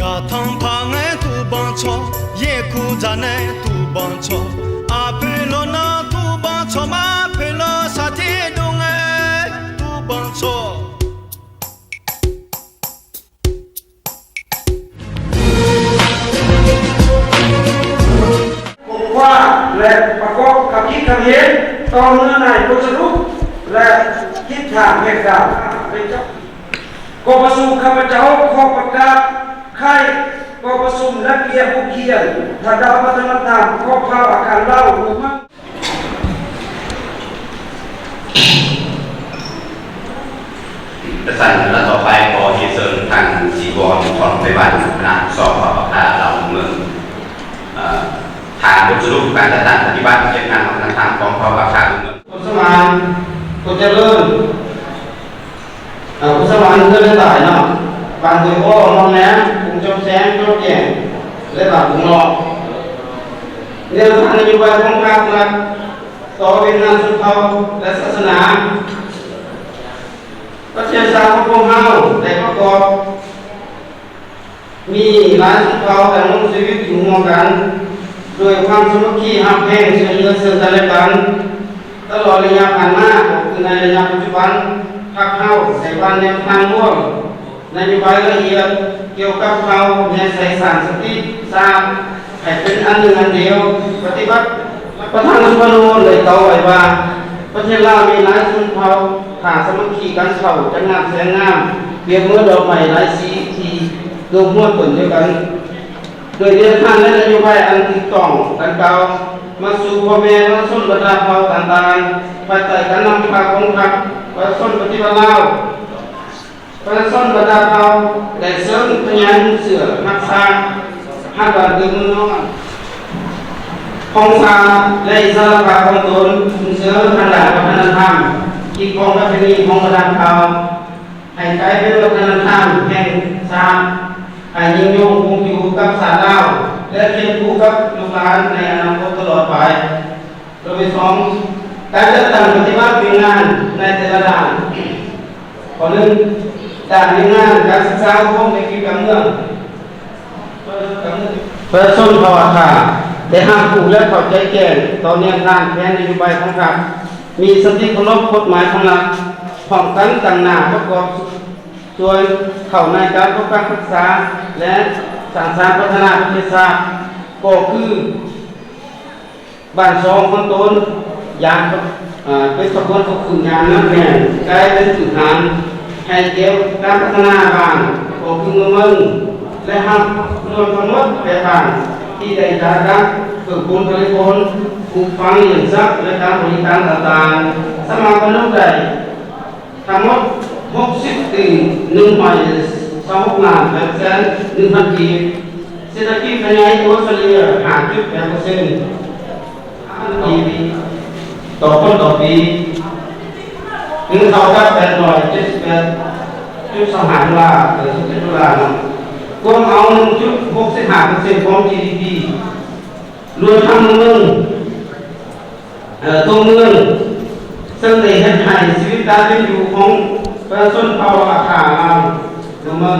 Ka thang pha nge tu bang cho, ye ku ja ne tu bang cho, a phe lo na tu bang cho, ma phe lo sa the dong nge tu bang cho. ຄົ້ນຄວ້າ ແລະ ປະກອບຄຳຄິດຄຳເຫັນຕໍ່ເນື້ອໃນບົດສະຫຼຸບ ແລະ ທິດທາງແຜນການ. ກອງປະຊຸມ ຂ້າພະເຈົ້າຂໍປະກາດໄຂກອງປະຊຸມນັກຮຽນຜູ້ຂຽນ ທາງດ້ານວັດທະນະທຳຂອງເຜົ່າອາຄາລາວ ຈັ່ງຊັ້ນ ລະຕໍ່ໄປ ຂໍຮຽນເຊີນທ່ານ ສີວອນ ທອນໄພວັນ ຄະນະສອບ ພະອາຄາລາວເມືອງ ເອີ ຖາມບົດສະຫຼຸບການຈັດຕັ້ງປະຕິບັດວຽກງານວັດທະນະທຳຂອງເຜົ່າອາຄາລາວເມືອງ. ຄຸນສະໝານ ຄຸນຈະເລີນ ເອີ ຄຸນສະໝານ ເຮືອນແລະຕາຍເນາະ ບ້ານຫ້ວຍອ້ອ ໜອງແນມ ກຸງຈອມແສງ ຈອມແຈ້ງ ແລະ ບ້ານກຸງນອກ. ແນວທາງນະໂຍບາຍຂອງພັກລັດ ຕໍ່ວຽກງານຊົນເຜົ່າ ແລະ ສາສະໜາ. ປະເທດຊາດຂອງພວກເຮົາໄດ້ປະກອບມີຫຼາຍຊົນເຜົ່າດຳລົງຊີວິດຢູ່ຮ່ວມກັນ ດ້ວຍຄວາມສາມັກຄີຮັກແພງຊ່ວຍເຫຼືອເຊິ່ງກັນແລະກັນ ຕະຫຼອດໄລຍະຜ່ານມາ ກໍຄືໃນໄລຍະປັດຈຸບັນ ພັກເຮົາໄດ້ວາງແນວທາງຮ່ວມ ນະໂຍບາຍລະອຽດກ່ຽວກັບເຜົ່າແນໃສ່ສ້າງສະຕິສາດໃຫ້ເປັນອັນໜຶ່ງອັນດຽວ ປະຕິບັດ. ປະທານສຸພານຸວົງໄດ້ກ່າວໄວ້ວ່າ ປະເທດລາວມີຫຼາຍຊົນເຜົ່າ ຖ້າສາມັກຄີກັນເຂົ້າຈະງາມແສນງາມ ປຽບເໝືອນດອກໄມ້ຫຼາຍສີທີ່ໂດກຫົວຕົ້ນດຽວກັນ. ດ້ວຍແນວທາງ ແລະ ນະໂຍບາຍອັນຖືກຕ້ອງດັ່ງກ່າວ ມາສູ່ພໍ່ແມ່ປະຊາຊົນບັນດາເຜົ່າຕ່າງໆ ພາຍໃຕ້ການນຳພາຂອງພັກປະຊາຊົນປະຕິວັດລາວ. ປະຊາຊົນບັນດາເຜົ່າໄດ້ເສີມຂະຫຍາຍມູນເຊື້ອຮັກຊາດ ຮັກບ້ານເກີດເມືອງນອນຂອງຊາດ ແລະ ອິດສະຫຼະພາບຂອງຕົນ, ສົ່ງເສີມທາງດ້ານວັດທະນະທຳ, ຮີດຄອງປະເພນີຂອງບັນດາເຜົ່າ, ໃຫ້ກາຍເປັນວັດທະນະທຳແຫ່ງຊາດ, ໃຫ້ຍືນຍົງຄົງຢູ່ກັບຊາດລາວ ແລະ ຄຽງຄູ່ກັບລູກຫຼານໃນອະນາຄົດຕະຫຼອດໄປ. ໂດຍສອງ ການຈັດຕັ້ງປະຕິບັດວຽກງານໃນແຕ່ລະດ້ານ. ຂໍ້ໜຶ່ງ ດ້ານວຽກງານການສຶກສາອົບຮົມ ແລະ ກິດຈະກຳເມືອງ. ປະຊາຊົນເຜົ່າອາຄາໄດ້ຮັບຮູ້ ແລະ ເຂົ້າໃຈແຈ້ງຕໍ່ແນວທາງແຜນນະໂຍບາຍຂອງພັກ, ມີສະຕິເຄົາລົບກົດໝາຍຂອງລັດ, ພ້ອມກັນຕັ້ງໜ້າປະກອບສ່ວນເຂົ້າໃນການປົກປັກຮັກສາ ແລະ ສ້າງສານພັດທະນາປະເທດຊາດ ກໍຄື ບ້ານຊ່ອງຂອງຕົນຢ່າງ ເອີ ເປັນຂະບວນຂອບຄຸນຢ່າງໜັກແໜ້ນ ກາຍເປັນພື້ນຖານໃຫ້ແກ່ການພັດທະນາບ້ານ ກໍຄືເມືອງເມືອງ ແລະ ຮັບຮວມທັງໝົດແປດບ້ານທີ່ໄດ້ຈາກການຝຶກຝົນຜະລິດຜົນ, ປູກຝັງ, ລ້ຽງສັດ ແລະ ການບໍລິການຕ່າງໆ. ສາມາດບັນລຸໄດ້ ທັງໝົດຫົກສິບຕື້ໜຶ່ງຮ້ອຍຊາວຫົກລ້ານແປດແສນໜຶ່ງພັນກີບ, ເສດຖະກິດຂະຫຍາຍຕົວສະເລ່ຍຫ້າຈຸດແປດເປີເຊັນ ກີບຕໍ່ຄົນຕໍ່ປີ ຫຼື ເທົ່າກັບແປດຮ້ອຍເຈັດສິບແປດຈຸດສອງຫ້າໂດລາ ຫຼື ສິບເຈັດໂດລາເນາະ, ກວມເອົາໜຶ່ງຈຸດຫົກສິບຫ້າເປີເຊັນຂອງ ຈີດີພີ ລວມທັງເມືອງ ເອີ ຕົວເມືອງ, ເຊິ່ງໄດ້ເຮັດໃຫ້ຊີວິດການເປັນຢູ່ຂອງປະຊາຊົນເຜົ່າອາຄາລາວຕົວເມືອງ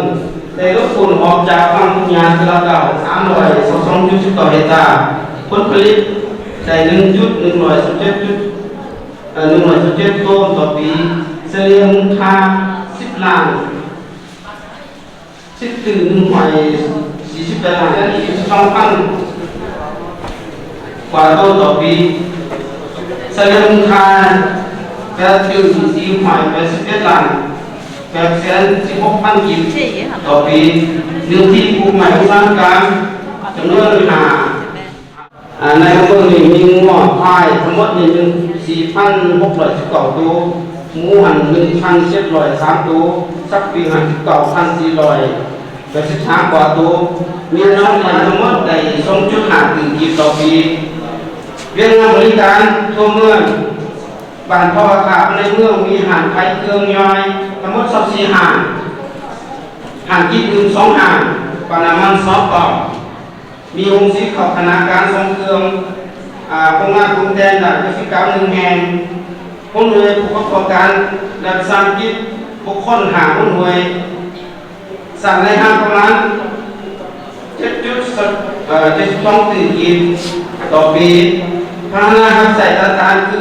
ໄດ້ຫຼຸດພົ້ນອອກຈາກຄວາມທຸກຍາກເທື່ອລະກ້າວ ສາມຮ້ອຍຊາວສອງຈຸດສິບເກົ້າເຮັກຕາ, ຜົນຜະລິດໄດ້ໜຶ່ງຈຸດໜຶ່ງຮ້ອຍຊາວເຈັດຈຸດ ເອີ ໜຶ່ງຮ້ອຍຊາວເຈັດໂຕນຕໍ່ປີ, ສະເລ່ຍມູນຄ່າສິບລ້ານ ສິບຕື້ໜຶ່ງຮ້ອຍສີ່ສິບແປດລ້ານ ສິບສອງພັນກວ່າໂຕນຕໍ່ປີ, ສະເລ່ຍມູນຄ່າແປດຕື້ສີ່ຮ້ອຍແປດສິບເອັດລ້ານແປດແສນສິບຫົກພັນກີບຕໍ່ປີ, ເນື້ອທີ່ປູກໄມ້ອຸດສາຫະກຳຈຳນວນຫ້າ ອາ ໃນເບື້ອງຕົ້ນນີ້ມີງົວຄວາຍທັງໝົດນີ້ ໜຶ່ງ ສີ່ພັນຫົກຮ້ອຍສິບເກົ້າໂຕ, ໝູຫັ້ນ ໜຶ່ງພັນເຈັດຮ້ອຍສາມໂຕ, ສັດປີກຫັ້ນ ເກົ້າພັນສີ່ຮ້ອຍ ແປດສິບສາມກວ່າໂຕ, ມີລາຍຮັບທັງໝົດໄດ້ສອງຈຸດຫ້າຕື້ກີບຕໍ່ປີ. ວຽກງານບໍລິການທົ່ວເມືອງ ບ້ານເຜົ່າອາຄາພາຍໃນເມືອງ ມີຮ້ານຂາຍເຄື່ອງຍ່ອຍທັງໝົດຊາວສີ່ຮ້ານ, ຮ້ານກິນດື່ມສອງຮ້ານ, ປ້ຳນ້ຳມັນສອງປ້ຳ, ມີໂຮງສີເຂົ້າຄະນາການສອງເຄື່ອງ, ອາ ໂຮງງານປຸງແຕ່ງດ້ານກະສິກຳໜຶ່ງແຫ່ງ, ຫົວໜ່ວຍຜູ້ປະກອບການລັດວິສາຫະກິດບຸກຄົນຫ້າຫົວໜ່ວຍ, ສ້າງລາຍຮັບປະມານເຈັດຈຸດ ເອີ ເຈັດສິບສອງຕື້ກີບຕໍ່ປີ. ພາຫະນະຮັບໃຊ້ຕ່າງໆຄື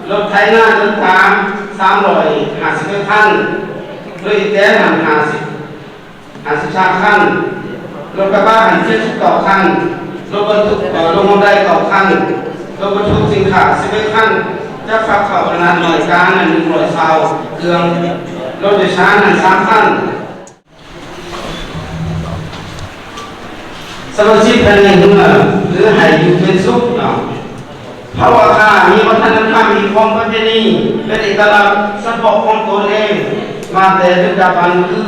ລົດໄຖນາເດີນທາງສາມຮ້ອຍຫ້າສິບເອັດຄັນ, ລົດອີແຕນຫັ້ນຫ້າສິບ ຫ້າສິບສາມຄັນ, ລົດກະບະຫັ້ນເຈັດສິບເກົ້າຄັນ, ລົດບັນທຸກ ເອີ ລົງຮອດໄດ້ເກົ້າຄັນ, ລົດບັນທຸກສິນຄ້າສິບເອັດຄັນ, ຈັກພັບເຂົ້າຂະໜາດນ້ອຍກາງນັ້ນໜຶ່ງຮ້ອຍຊາວເຄື່ອງ, ລົດໂດຍສານຫັ້ນສາມຄັນ. ສະມາຊິກພາຍໃນເຮືອນ ຫຼື ໃຫ້ຢູ່ເປັນສຸກເນາະ. ເຜົ່າອາຄາມີວັດທະນະທຳ, ມີຂອງປະເພນີເປັນເອກະລັກສະເພາະຂອງຕົນເອງມາແຕ່ດຶກດຳບັນ ຄື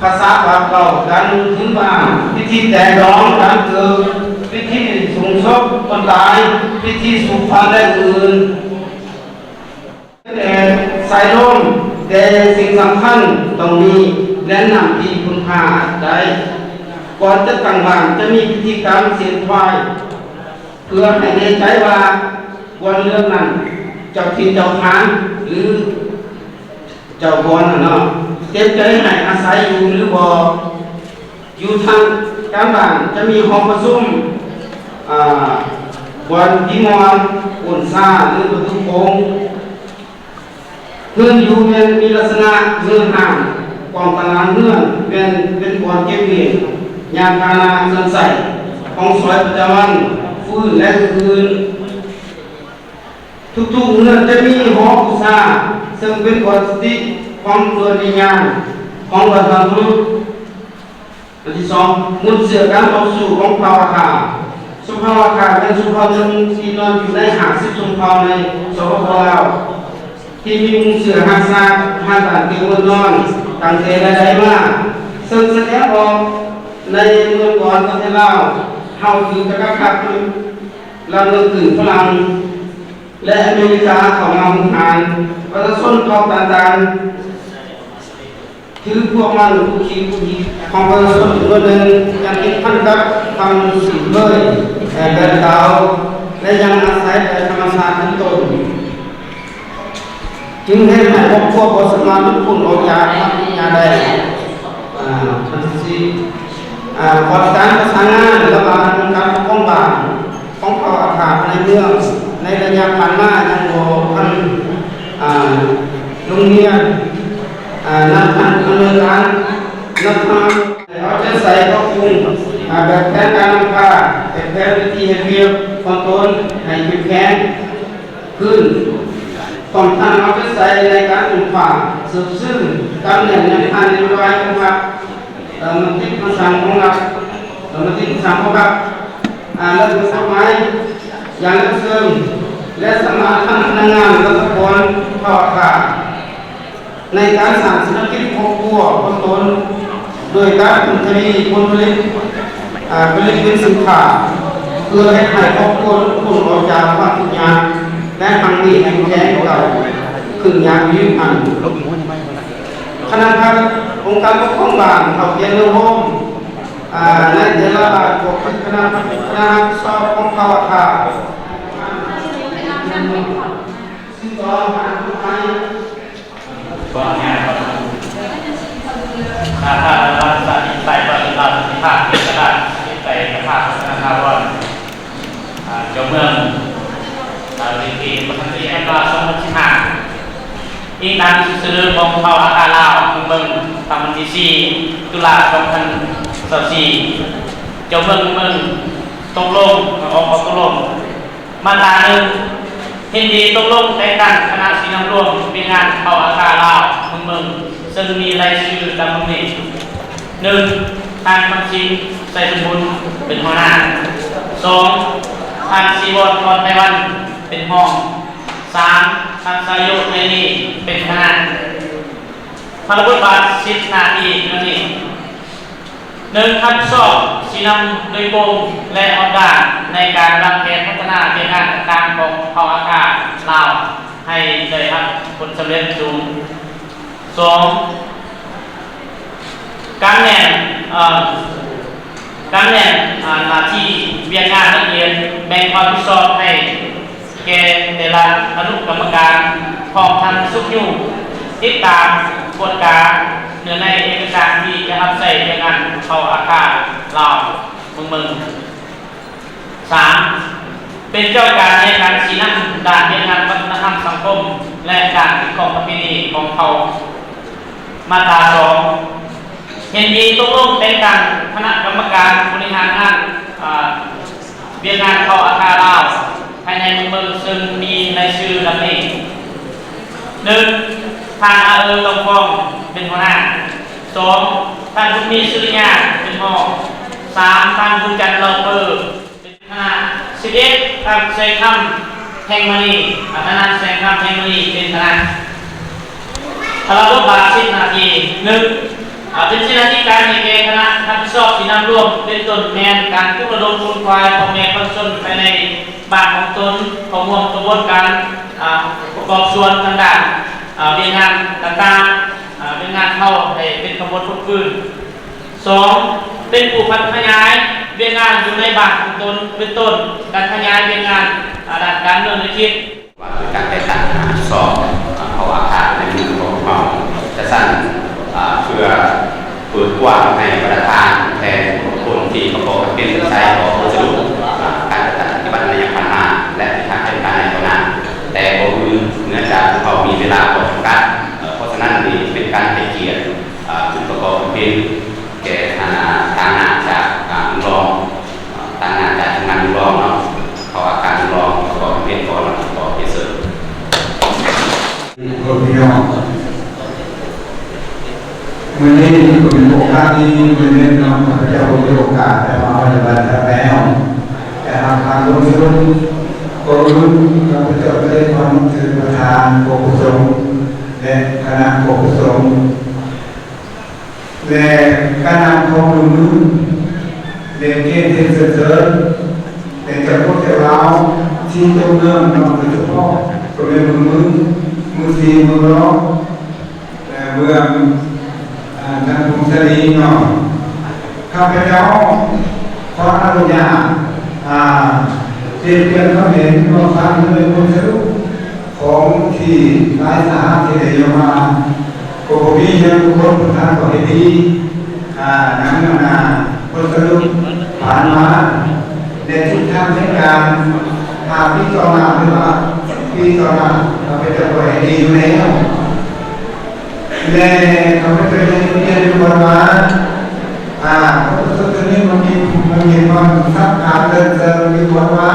ພາສາປາກເວົ້າ, ການນຸ່ງພື້ນບ້ານ, ພິທີແຕະດອງ, ການເກີດ, ພິທີສົງສົບຄົນຕາຍ, ພິທີສູ່ຂວັນ ແລະ ອື່ນໆ. ແຕ່ສາຍລົມ, ແຕ່ສິ່ງສຳຄັນຕ້ອງມີແຫຼ່ງນ້ຳທີ່ເພິ່ງພາໄດ້. ກ່ອນຈັດຕັ້ງບ້ານຈະມີພິທີກຳເສັ້ນໄຫວ້ ເພື່ອໃຫ້ແນ່ໃຈວ່າບ່ອນເລື່ອງນັ້ນ ເຈົ້າຖິ່ນເຈົ້າຖານ ຫຼື ເຈົ້າບ່ອນຫັ້ນເນາະ ເຕັມໃຈໃຫ້ອາໄສຢູ່ ຫຼື ບໍ່. ຢູ່ທາງກາງບ້ານຈະມີຫ້ອງປະຊຸມ, ອາ, ບ່ອນທີ່ມ່ວນ, ໂອນຊາ ຫຼື ປະຕູໂຂງ. ເຮືອນຢູ່ແມ່ນມີລັກສະນະເຮືອນຮ້າງ, ກອງຕາລາງເຮືອນແມ່ນເປັນບ່ອນເກັບວຽກຍານພາຫະນະເຄື່ອງໃຊ້ຂອງສອຍປະຈຳວັນ, ຟືນ ແລະ ອື່ນໆ. ທຸກໆເຮືອນຈະມີຫໍບູຊາ, ເຊິ່ງເປັນບ່ອນສະຖິດຂອງດວງວິນຍານຂອງບັນພະບຸລຸດ. ອັນທີສອງ, ມູນເຊື້ອການຕໍ່ສູ້ຂອງເຜົ່າອາຄາ. ຊົນເຜົ່າອາຄາແມ່ນຊົນເຜົ່າໜຶ່ງທີ່ນອນຢູ່ໃນຫ້າສິບຊົນເຜົ່າໃນ ສປປ ລາວ ທີ່ມີມູນເຊື້ອຮັກສາຮາກຖານເກີດເມືອງນອນຕັ້ງແຕ່ໃດໆມາ, ເຊິ່ງສະແດງອອກໃນເມື່ອກ່ອນປະເທດລາວເຮົາຖືກຈັກກະພັດລັດເມືອງຂຶ້ນຝຣັ່ງ ແລະ ອາເມລິກາເຂົ້າມາຮຸກຮານ. ປະຊາຊົນເຜົ່າຕ່າງໆ ຖືພວກມັນຜູ້ຂີ້ຂອງປະຊາຊົນຈຳນວນໜຶ່ງຍັງຕິດພັນກັບຄຳເຊີຍ ແບບເກົ່າ ແລະ ຍັງອາໄສແຕ່ທຳມະຊາດເປັນຕົ້ນ, ຈຶ່ງເຮັດໃຫ້ຄອບຄົວບໍ່ສາມາດຫຼຸດພົ້ນອອກຈາກຄວາມທຸກຍາກໄດ້. ອາ ອັນທີສີ່ ອາ ຂອດການປະສານງານລະຫວ່າງອົງການປົກຄອງບ້ານ ຂອງເຜົ່າອາຄາພາຍໃນເມືອງໃນໄລຍະຜ່ານມາຍັງບໍ່ທັນ ອາ ລົງຮຽນ ອາ ນັບທັນອຳນວຍການ ນັບທັນເອົາໃຈໃສ່ປັບປຸງ ອາ ແບບແຜນການນຳພາ ແບບແຜນວິທີເຮັດວຽກຂອງຕົນໃຫ້ເຂັ້ມແຂງຂຶ້ນ, ພ້ອມທັງເອົາໃຈໃສ່ໃນການຄົ້ນຄວ້າ ສືບເຊື່ອມ ຕຳແໜ່ງໃນພາຍໃນນະໂຍບາຍຂອງພັກ ເອີ ມະຕິຄຳສັ່ງຂອງລັດ ເອີ ມະຕິຄຳສັ່ງຂອງພັກ ອາ ແລະ ກົດໝາຍຢ່າງເລິກເຊິ່ງ ແລະ ສະມານທະນະພະນັກງານລັດຖະກອນເຜົ່າອາຄາ ໃນການສ້າງເສດຖະກິດຄອບຄົວຂອງຕົນ ໂດຍການເພີ່ມທະວີຜົນຜະລິດ ອາ ຜະລິດເປັນສິນຄ້າ ເພື່ອເຮັດໃຫ້ຄອບຄົວຫຼຸດພົ້ນອອກຈາກຄວາມທຸກຍາກ ແລະ ຮັ່ງມີແຮງແຮງເກົ່າຂຶ້ນຢ່າງຍືນຍາວ. ຄະນະພັກອົງການປົກຄອງບ້ານເຂົ້າກ່ຽວໂຮມ ອາ ໃນແຕ່ລະບ້ານກໍຄືຄະນະ ຄະນະຮັບຜິດຊອບຂອງເຜົ່າອາຄາ ຊຶ່ງຕ້ອງຫາກົດໝາຍ ສາທາລະນະລັດ ປະຊາທິປະໄຕ ປະຊາທິປະໄຕ ເອກະລາດ ປະຊາທິປະໄຕ ເອກະພາບ ວັດທະນະຖາວອນ. ອາ ເຈົ້າເມືອງ ອາ ເວທີປະຈຳປີ ອັນວ່າ ສອງພັນສິບຫ້າ ອີງຕາມສະເໜີຂອງເຜົ່າອາກາລາວເມືອງ ເມືອງ ຕາມວັນທີສີ່ ຕຸລາ ສອງພັນຊາວສີ່ ເຈົ້າເມືອງ ເມືອງ ຕົກລົງ ອອກຂໍ້ຕົກລົງ ມາດຕາໜຶ່ງ ເຫັນດີຕົກລົງແຕ່ງຕັ້ງຄະນະຊີ້ນຳລວມວຽກງານເຜົ່າອາກາລາວເມືອງ ເຊິ່ງມີລາຍຊື່ຕາມດັ່ງນີ້. ໜຶ່ງ ທ່ານ ຄຳສິງ ໄຊສົມບູນ ເປັນຫົວໜ້າ. ສອງ ທ່ານ ສີວອນ ທອນໄພວັນ ເປັນຮອງ. ສາມ ທ່ານ ສາໂຍ ໄທນີ ເປັນຄະນະ. ພາລະບົດບາດ ສິດ ໜ້າທີ່ ດັ່ງນີ້. ໜຶ່ງ ຮັບຜິດຊອບຊີ້ນຳໂດຍກົງ ແລະ ຮອບດ້ານໃນການວາງແຜນພັດທະນາວຽກງານຕ່າງໆຂອງເຜົ່າອາຄາລາວ ໃຫ້ໄດ້ຮັບຜົນສຳເລັດສູງ. ສອງ ການແໜ້ນ ເອີ ການແໜ້ນ ອາ ໜ້າທີ່ວຽກງານລະອຽດ ແບ່ງຄວາມຜິດຊອບໃຫ້ແກ່ແຕ່ລະອະນຸກຳມະການ ພ້ອມທັງຊຸກຍູ້ຕິດຕາມກວດກາເນື້ອໃນເອກະສານທີ່ຈະຮັບໃຊ້ວຽກງານເຜົ່າອາຄາລາວເມືອງເມີງ. ສາມ ເປັນເຈົ້າການໃນການຊີ້ນຳດ້ານວຽກງານວັດທະນະທຳສັງຄົມ ແລະ ດ້ານຂອງປະເພນີຂອງເຜົ່າ. ມາດຕາສອງ ເຫັນດີຕົກລົງແຕ່ງຕັ້ງຄະນະກຳມະການບໍລິຫານງານ ອາ ວຽກງານເຜົ່າອາຄາລາວພາຍໃນເມືອງເມິງ ເຊິ່ງມີລາຍຊື່ດັ່ງນີ້: ໜຶ່ງ ທ່ານ ອາເອີ ຕອງຟອງ ເປັນຫົວໜ້າ. ສອງ ທ່ານ ບຸນມີ ສຸລິຍາ ເປັນຮອງ. ສາມ ທ່ານ ບຸນຈັນ ເລົ່າເປີ ເປັນຄະນະ. ສິບເອັດ ທ່ານ ແສງຄຳ ແພງມະນີ ອາ ທ່ານ ແສງຄຳ ແພງມະນີ ເປັນຄະນະ. ສຳລັບບົດບາດ ສິດໜ້າທີ່ ໜຶ່ງ ອາ ເປັນເສນາທິການໃຫ້ແກ່ຄະນະຮັບຜິດຊອບທີ່ນຳຮ່ວມ ເປັນຕົ້ນແມ່ນການປຸກລະດົມຂົນຂວາຍພໍ່ແມ່ປະຊາຊົນພາຍໃນບ້ານຂອງຕົນ ເຂົ້າຮ່ວມຂະບວນການ ອາ ປະກອບສ່ວນທາງດ້ານ ອາ ວຽກງານຕ່າງໆ ອາ ວຽກງານເຮົາໃຫ້ເປັນຂະບວນຟົດຟື້ນ. ສອງ ເປັນຜູ້ພັດຂະຫຍາຍວຽກງານຢູ່ໃນບ້ານຂອງຕົນ ເປັນຕົ້ນການຂະຫຍາຍວຽກງານ ອາ ດ້ານການເມືອງເສດຖະກິດ. ວ່າໂດຍການແຕ່ງຕັ້ງຄະນະຮັບຜິດຊອບເຂົ້າອາຄານໃນເມືອງຂອງເຮົາ ຈະຊັ້ນ ເພື່ອເປີດກວ້າງໃຫ້ບັນດາທ່ານແທນຄົນທີ່ປະກອບກັນເປັນໄຊຂອງສະດຸການຈັດຕັ້ງປະຕິບັດໃນໄລຍະຜ່ານມາ ແລະ ທິດທາງແຜນການໃນຕໍ່ໜ້າ. ແຕ່ກໍຄືເນື່ອງຈາກພວກເຮົາມີເວລາຂໍ້ຈຳກັດ, ເພາະສະນັ້ນນີ້ເປັນການໃຫ້ກຽດ ອ່າ ຂຶ້ນປະກອບເປັນແກ່ ອ່າ ຕາງໜ້າຈາກ ອ່າ ລຸງລອງ ອ່າ ຕາງໜ້າຈາກທີມງານລຸງລອງເນາະ, ເພາະວ່າການລຸງລອງປະກອບເປັນກ່ອນ ແລ້ວກໍເປັນເຊີນ. ພໍ່ແມ່ພີ່ນ້ອງ ມື້ນີ້ກໍເປັນໂອກາດດີ ມື້ໜຶ່ງເນາະ ຂ້າພະເຈົ້າກໍມີໂອກາດໄດ້ມາປະຕິບັດແລ້ວ ໄດ້ຮັບການລົງທຶນ ກໍຄືຂ້າພະເຈົ້າໄດ້ຄວາມເຊີນປະທານ ໂຄຄະສົງ ແລະ ຄະນະໂຄຄະສົງ ແລະ ການນຳຂອງລຸງມຶງ ແລະ ເຂດເສດເສີນ ແລະ ເຈົ້າປົກເຈົ້າລາວ ສີ່ຕົວເມືອງເນາະ ໂດຍສະເພາະກໍແມ່ນເມືອງມຶງ ເມືອງສີ ເມືອງລອງ ແລະ ເມືອງ ອາ ນາງຜົ້ງສາລີເນາະ. ຂ້າພະເຈົ້າຂໍອະນຸຍາດ ອາ ແລກປ່ຽນຄວາມເຫັນ ຄວາມຄິດເຫັນ ຄວາມສະຫຼຸບ ຂອງທີ່ຫຼາຍສະຫະທີ່ໄດ້ຍົກມາ ກໍບໍ່ມີຫຍັງ ທຸກຄົນເພິ່ນຕ່າງກໍເຫັນດີ ອາ ນຳ ອາ ຜົນສະຫຼຸບຜ່ານມາ ແລະ ທິດທາງແຜນການຫ້າປີຕໍ່ໜ້າ ຫຼືວ່າສິບປີຕໍ່ໜ້າ ຂ້າພະເຈົ້າກໍເຫັນດີຢູ່ແລ້ວ ແລະ ຂ້າພະເຈົ້າຍັງເຫັນດີຢູ່ບ່ອນວ່າ ອາ ປະຊາຊົນສ່ວນໜຶ່ງມັນມີ ມັນມີຄວາມສຳຄັນເລື່ອງເຊິ່ງຢູ່ບ່ອນວ່າ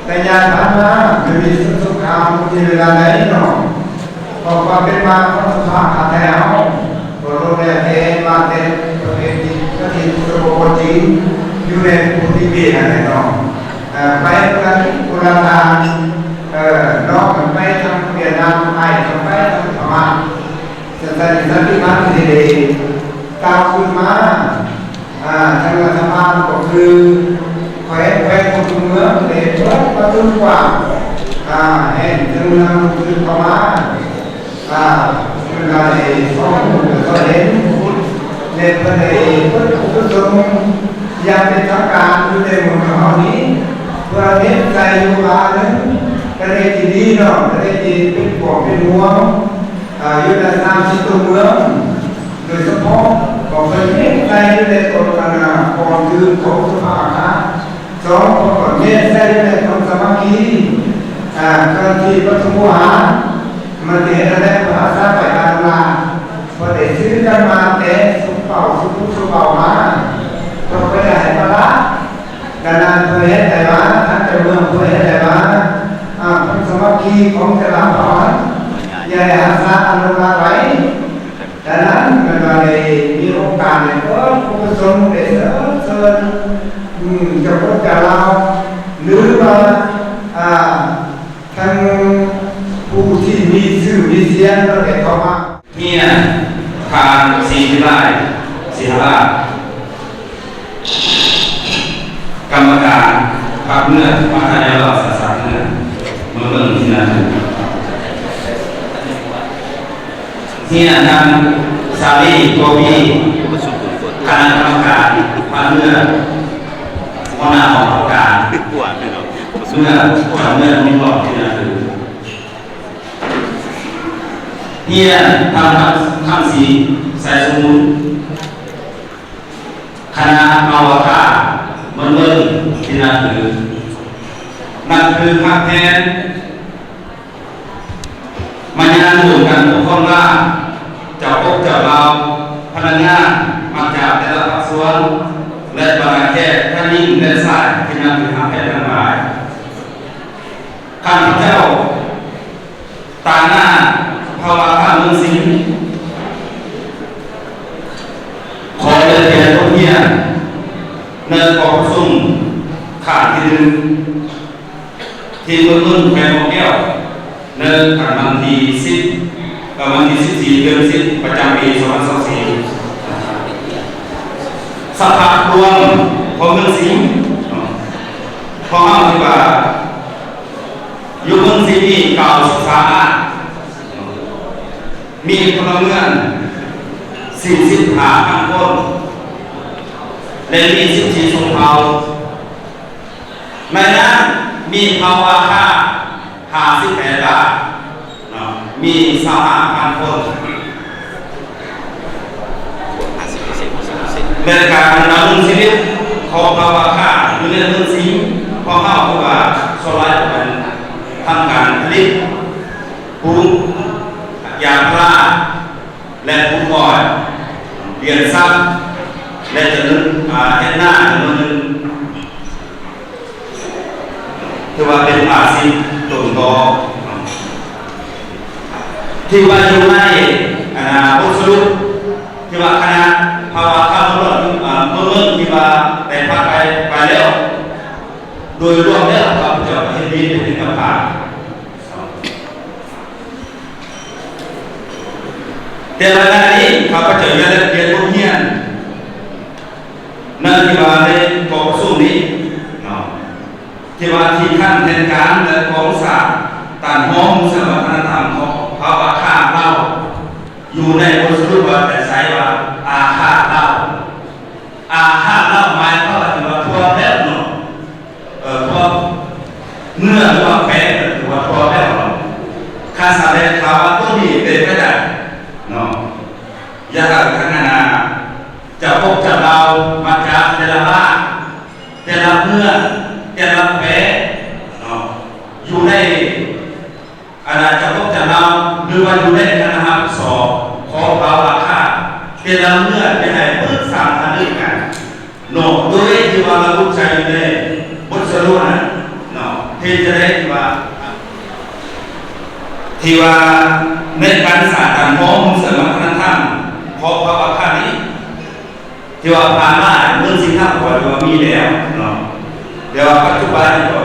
ໄລຍະຜ່ານມາ ມັນມີສົງຄາມຢູ່ເວລາໃດເນາະ ເພາະຄວາມເປັນມາຂອງສະພາບຊາດໄທເຮົາ ບໍ່ລົງແລ້ວແຕ່ມາແຕ່ປະເພນີ ປະເທດສປປ ຈີນ ຢູ່ໃນພູທີ່ເບຫັ້ນແຫຼະເນາະ ເອີ ໄປຄົນລະທິດຄົນລະທາງ ເອີ ເນາະ ໄປທາງຫວຽດນາມ ໄປທາງ ໄປທາງພະມ້າ ສັນຕິ ສັນຕິພາບທີ່ໄດ້ກ່າວຂຶ້ນມາ ອາ ທາງລັດຖະບານກໍຄືແຂວງ ແຂວງຂອງຕົວເມືອງໄດ້ເປີດປະຕູກວ້າງ ອາ ໃຫ້ເຖິງນັກລົງທຶນເຂົ້າມາ ອາ ເພິ່ນກໍໄດ້ຊອກຮູ້ຊອກເຫັນ ແລະ ເພິ່ນໄດ້ເປີດອົບຮົມຢ່າງເປັນທາງການຢູ່ໃນເມືອງຂອງເຮົານີ້ ເພື່ອເຮັດໃສ່ຢູ່ວ່າ ໜຶ່ງ ປະເທດທີ່ດີເນາະ ປະເທດທີ່ເປັນຫ່ວງເປັນຫ່ວງ ອາ ຢູ່ໃນສາມສິບຕົວເມືອງ ໂດຍສະເພາະກໍເພິ່ນເນັ້ນໃສ່ຢູ່ໃນກົດການກອງທຶນຂອງສະພາອາຄານ ສອງ ເພິ່ນກໍເນັ້ນໃສ່ຢູ່ໃນຄວາມສາມັກຄີ ອາ ເຈົ້າໜ້າທີ່ປະຖົມຫານ ມັນຊິເຮັດໃຫ້ໄດ້ພາສາໄປການນຳລາ ເພິ່ນໄດ້ຊື້ກັນມາແຕ່ຊຸມເກົ່າ ຊຸມ ຊຸມເກົ່າມາ ເພິ່ນກໍຢາກໃຫ້ປະລະ ດັ່ງນັ້ນ ເພື່ອເຮັດໃຫ້ວ່າ ທາງເຈົ້າເມືອງເພື່ອເຮັດໃຫ້ວ່າ ອາ ຄວາມສາມັກຄີຂອງແຕ່ລະເຜົ່າຫັ້ນ ຢ່າໄດ້ຮັກສາອະນຸລັກໄວ້. ດັ່ງນັ້ນ ແມ່ນວ່າໄດ້ມີໂອກາດໄດ້ເອີ້ນຜູ້ປະສົງໄດ້ເຊີນ ເຊີນ ອືມ ເຈົ້າຄົນເຈົ້າລາວ ຫຼືວ່າ ອາ ທັງຜູ້ທີ່ມີຊື່ມີສຽງ ກໍໄດ້ເຂົ້າມາ. ເມຍ ທ່ານ ສີວິໄລ ສີຫະລາດ ພັກເມືອງ ມາທາແນວລາວສາສາເມືອງ ເມືອງເບິ່ງທີ່ນາຖື. ເຮືອນນາງສາລີ ໂກບີ ຄະນະກຳມະການພັກເມືອງ ຫົວໜ້າຫ້ອງການເມືອງ ເມືອງມີຄວາມທີ່ນາຖື. ເຮືອນທຳ ທຳສີ ໄຊສົມບູນ ຄະນະເອົາອາຄາ ເມືອງເບິ່ງທີ່ນາຖື. ນັບຖືຮັກແພງ ມາຍານໂຮມການປົກຄອງລາວ ເຈົ້າປົກເຈົ້າລາວ ພະນັກງານ ມາຈາກແຕ່ລະພາກສ່ວນ ແລະ ບັນດາແຂກທັງຍິງແລະຊາຍທີ່ນັບຖືຮັກແພງທັງຫຼາຍ. ຂ້າພະເຈົ້າ ຕາງໜ້າພະວາຄາເມືອງສິງ ຂໍເລີຍນບົດຮຽນໃນກອງປະຊຸມຄັ້ງທີໜຶ່ງ ທີ່ເມືອງເມືອງແຂວງບໍ່ແກ້ວ ໃນວັນທີສິບ ເອີ ວັນທີສິບສີ່ ເດືອນສິບ ປະຈຳປີສອງພັນຊາວສີ່. ສະພາບລວມຂອງເມືອງສິງ ເນາະ ຂອງເຮົາທີ່ວ່າ ຢູ່ເມືອງສິງນີ້ເກົ້າສິບສາມລ້ານ ມີພົນລະເມືອງສີ່ສິບຫ້າພັນຄົນ ແລະ ມີສິບສີ່ຊົນເຜົ່າ. ໃນນັ້ນມີເຜົ່າອາຄາຫ້າສິບແປດລ້ານ ເນາະ ມີຊາວຫ້າພັນຄົນ. ແລະ ການດຳລົງຊີວິດຂອງເຜົ່າອາຄາຢູ່ໃນເມືອງສິງຂອງເຮົາ ຄືວ່າສ່ວນຫຼາຍເປັນທຳການຜະລິດ ປູກຢາງພາລາ ແລະ ປູກອ້ອຍ, ລ້ຽງສັດ ແລະ ຈະເລີນ ອາ ເຮັດນາຈຳນວນໜຶ່ງ. ຖືວ່າເປັນອາຊີບຕົ້ນຕໍ ທີ່ວ່າຢູ່ໃນ ອັນນ່າ ບົດສະຫຼຸບ ທີ່ວ່າຄະນະພາວະຂ່າວເມືອງ ເອີ ເມືອງ ເມືອງທີ່ວ່າໄດ້ຜ່ານໄປ ໄປແລ້ວ ໂດຍລວມແລ້ວ ຂ້າພະເຈົ້າເຮັດດີເປັນເອກະພາບ. ແຕ່ລະໜ້ານີ້ ຂ້າພະເຈົ້າຢາກໄດ້ປ່ຽນບົດຮຽນ ນັ້ນທີ່ວ່າໃນກອງປະຊຸມນີ້ເນາະ ທີ່ວ່າທີ່ຂັ້ນແທນການ ແລະ ກອງສານຕ້ານຮອງເຊິ່ງວັດທະນະທຳຂອງເຜົ່າອາຄາລາວ ຢູ່ໃນບົດສະຫຼຸບວ່າແຕ່ໃສວ່າອາຄາລາວ ອາຄາລາວໝາຍຄວາມວ່າຖືວ່າທົ່ວແລ້ວເນາະ ເອີ ທົ່ວເມືອງ ຫຼືວ່າແຂວງ ຖືວ່າທົ່ວແລ້ວເນາະ. ຄັນສະແດງຂ່າວວ່າຕົວນີ້ເປັນໄປໄດ້ເນາະ ຢາກໃຫ້ທາງຄະນະເຈົ້າປົກເຈົ້າລາວມາຈາກແຕ່ລະບ້ານ ແຕ່ລະເມືອງ ແຕ່ລະແຂວງເນາະ ຢູ່ໃນ ອານາຈັກຂອງເຈົ້າລາວ ຫຼືວ່າຢູ່ໃນຄະນະຮັບຜິດຊອບຂອງເຜົ່າອາຄາ ແຕ່ລະເມືອງຈະໃຫ້ປຶກສາຫາລືກັນເນາະ ໂດຍທີ່ວ່າລະບຸໃສ່ຢູ່ໃນບົດສະຫຼຸບນັ້ນເນາະ ເຮັດຈັ່ງໃດທີ່ວ່າ ທີ່ວ່າໃນການສ້າງການຮອງເຊິ່ງວັດທະນະທຳຂອງເຜົ່າອາຄານີ້ ທີ່ວ່າຜ່ານມາເມືອງສິງຄະກໍຖືວ່າມີແລ້ວເນາະ ແຕ່ວ່າປັດຈຸບັນນີ້ກໍ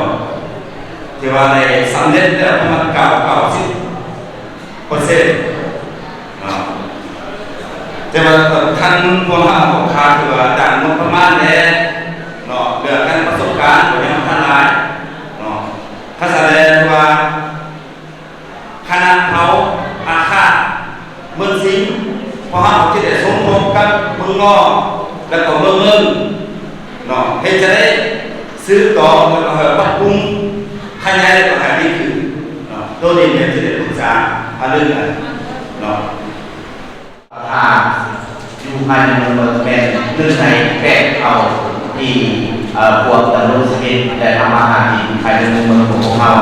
ຖືວ່າໄດ້ສຳເລັດແລ້ວປະມານເກົ້າ ເກົ້າສິບເປີເຊັນເນາະ ແຕ່ວ່າທັງພວກເຮົາກໍຂາດ ຖືວ່າດ້ານງົບປະມານແດ່ເນາະ ເລື່ອງດ້ານປະສົບການກໍຍັງບໍ່ທັນຫຼາຍເນາະ ຄັນສະແດງວ່າ ຄະນະເຜົ່າອາຄາເມືອງສິງ ພວກເຮົາຈະໄດ້ສົມທົບກັບເມືອງງໍ ແລ້ວກໍເມືອງເມີງເນາະ ເຮັດຈະໄດ້ສືບຕໍ່ ແລ້ວກໍ ເອີ ປັບປຸງຂະຫຍາຍ ແລ້ວກໍໃຫ້ດີຂຶ້ນເນາະ ໂຕນີ້ແມ່ນຈະໄດ້ປຶກສາຫາລືກັນເນາະ. ອາຄາຢູ່ພາຍໃນເມືອງເມືອງແມ່ນໜຶ່ງໃນແປດເຜົ່າທີ່ ເອີ ພວກດຳລົງຊີວິດ ແລະ ທຳມາຫາກິນພາຍໃນເມືອງເມືອງຂອງພວກເຮົາ.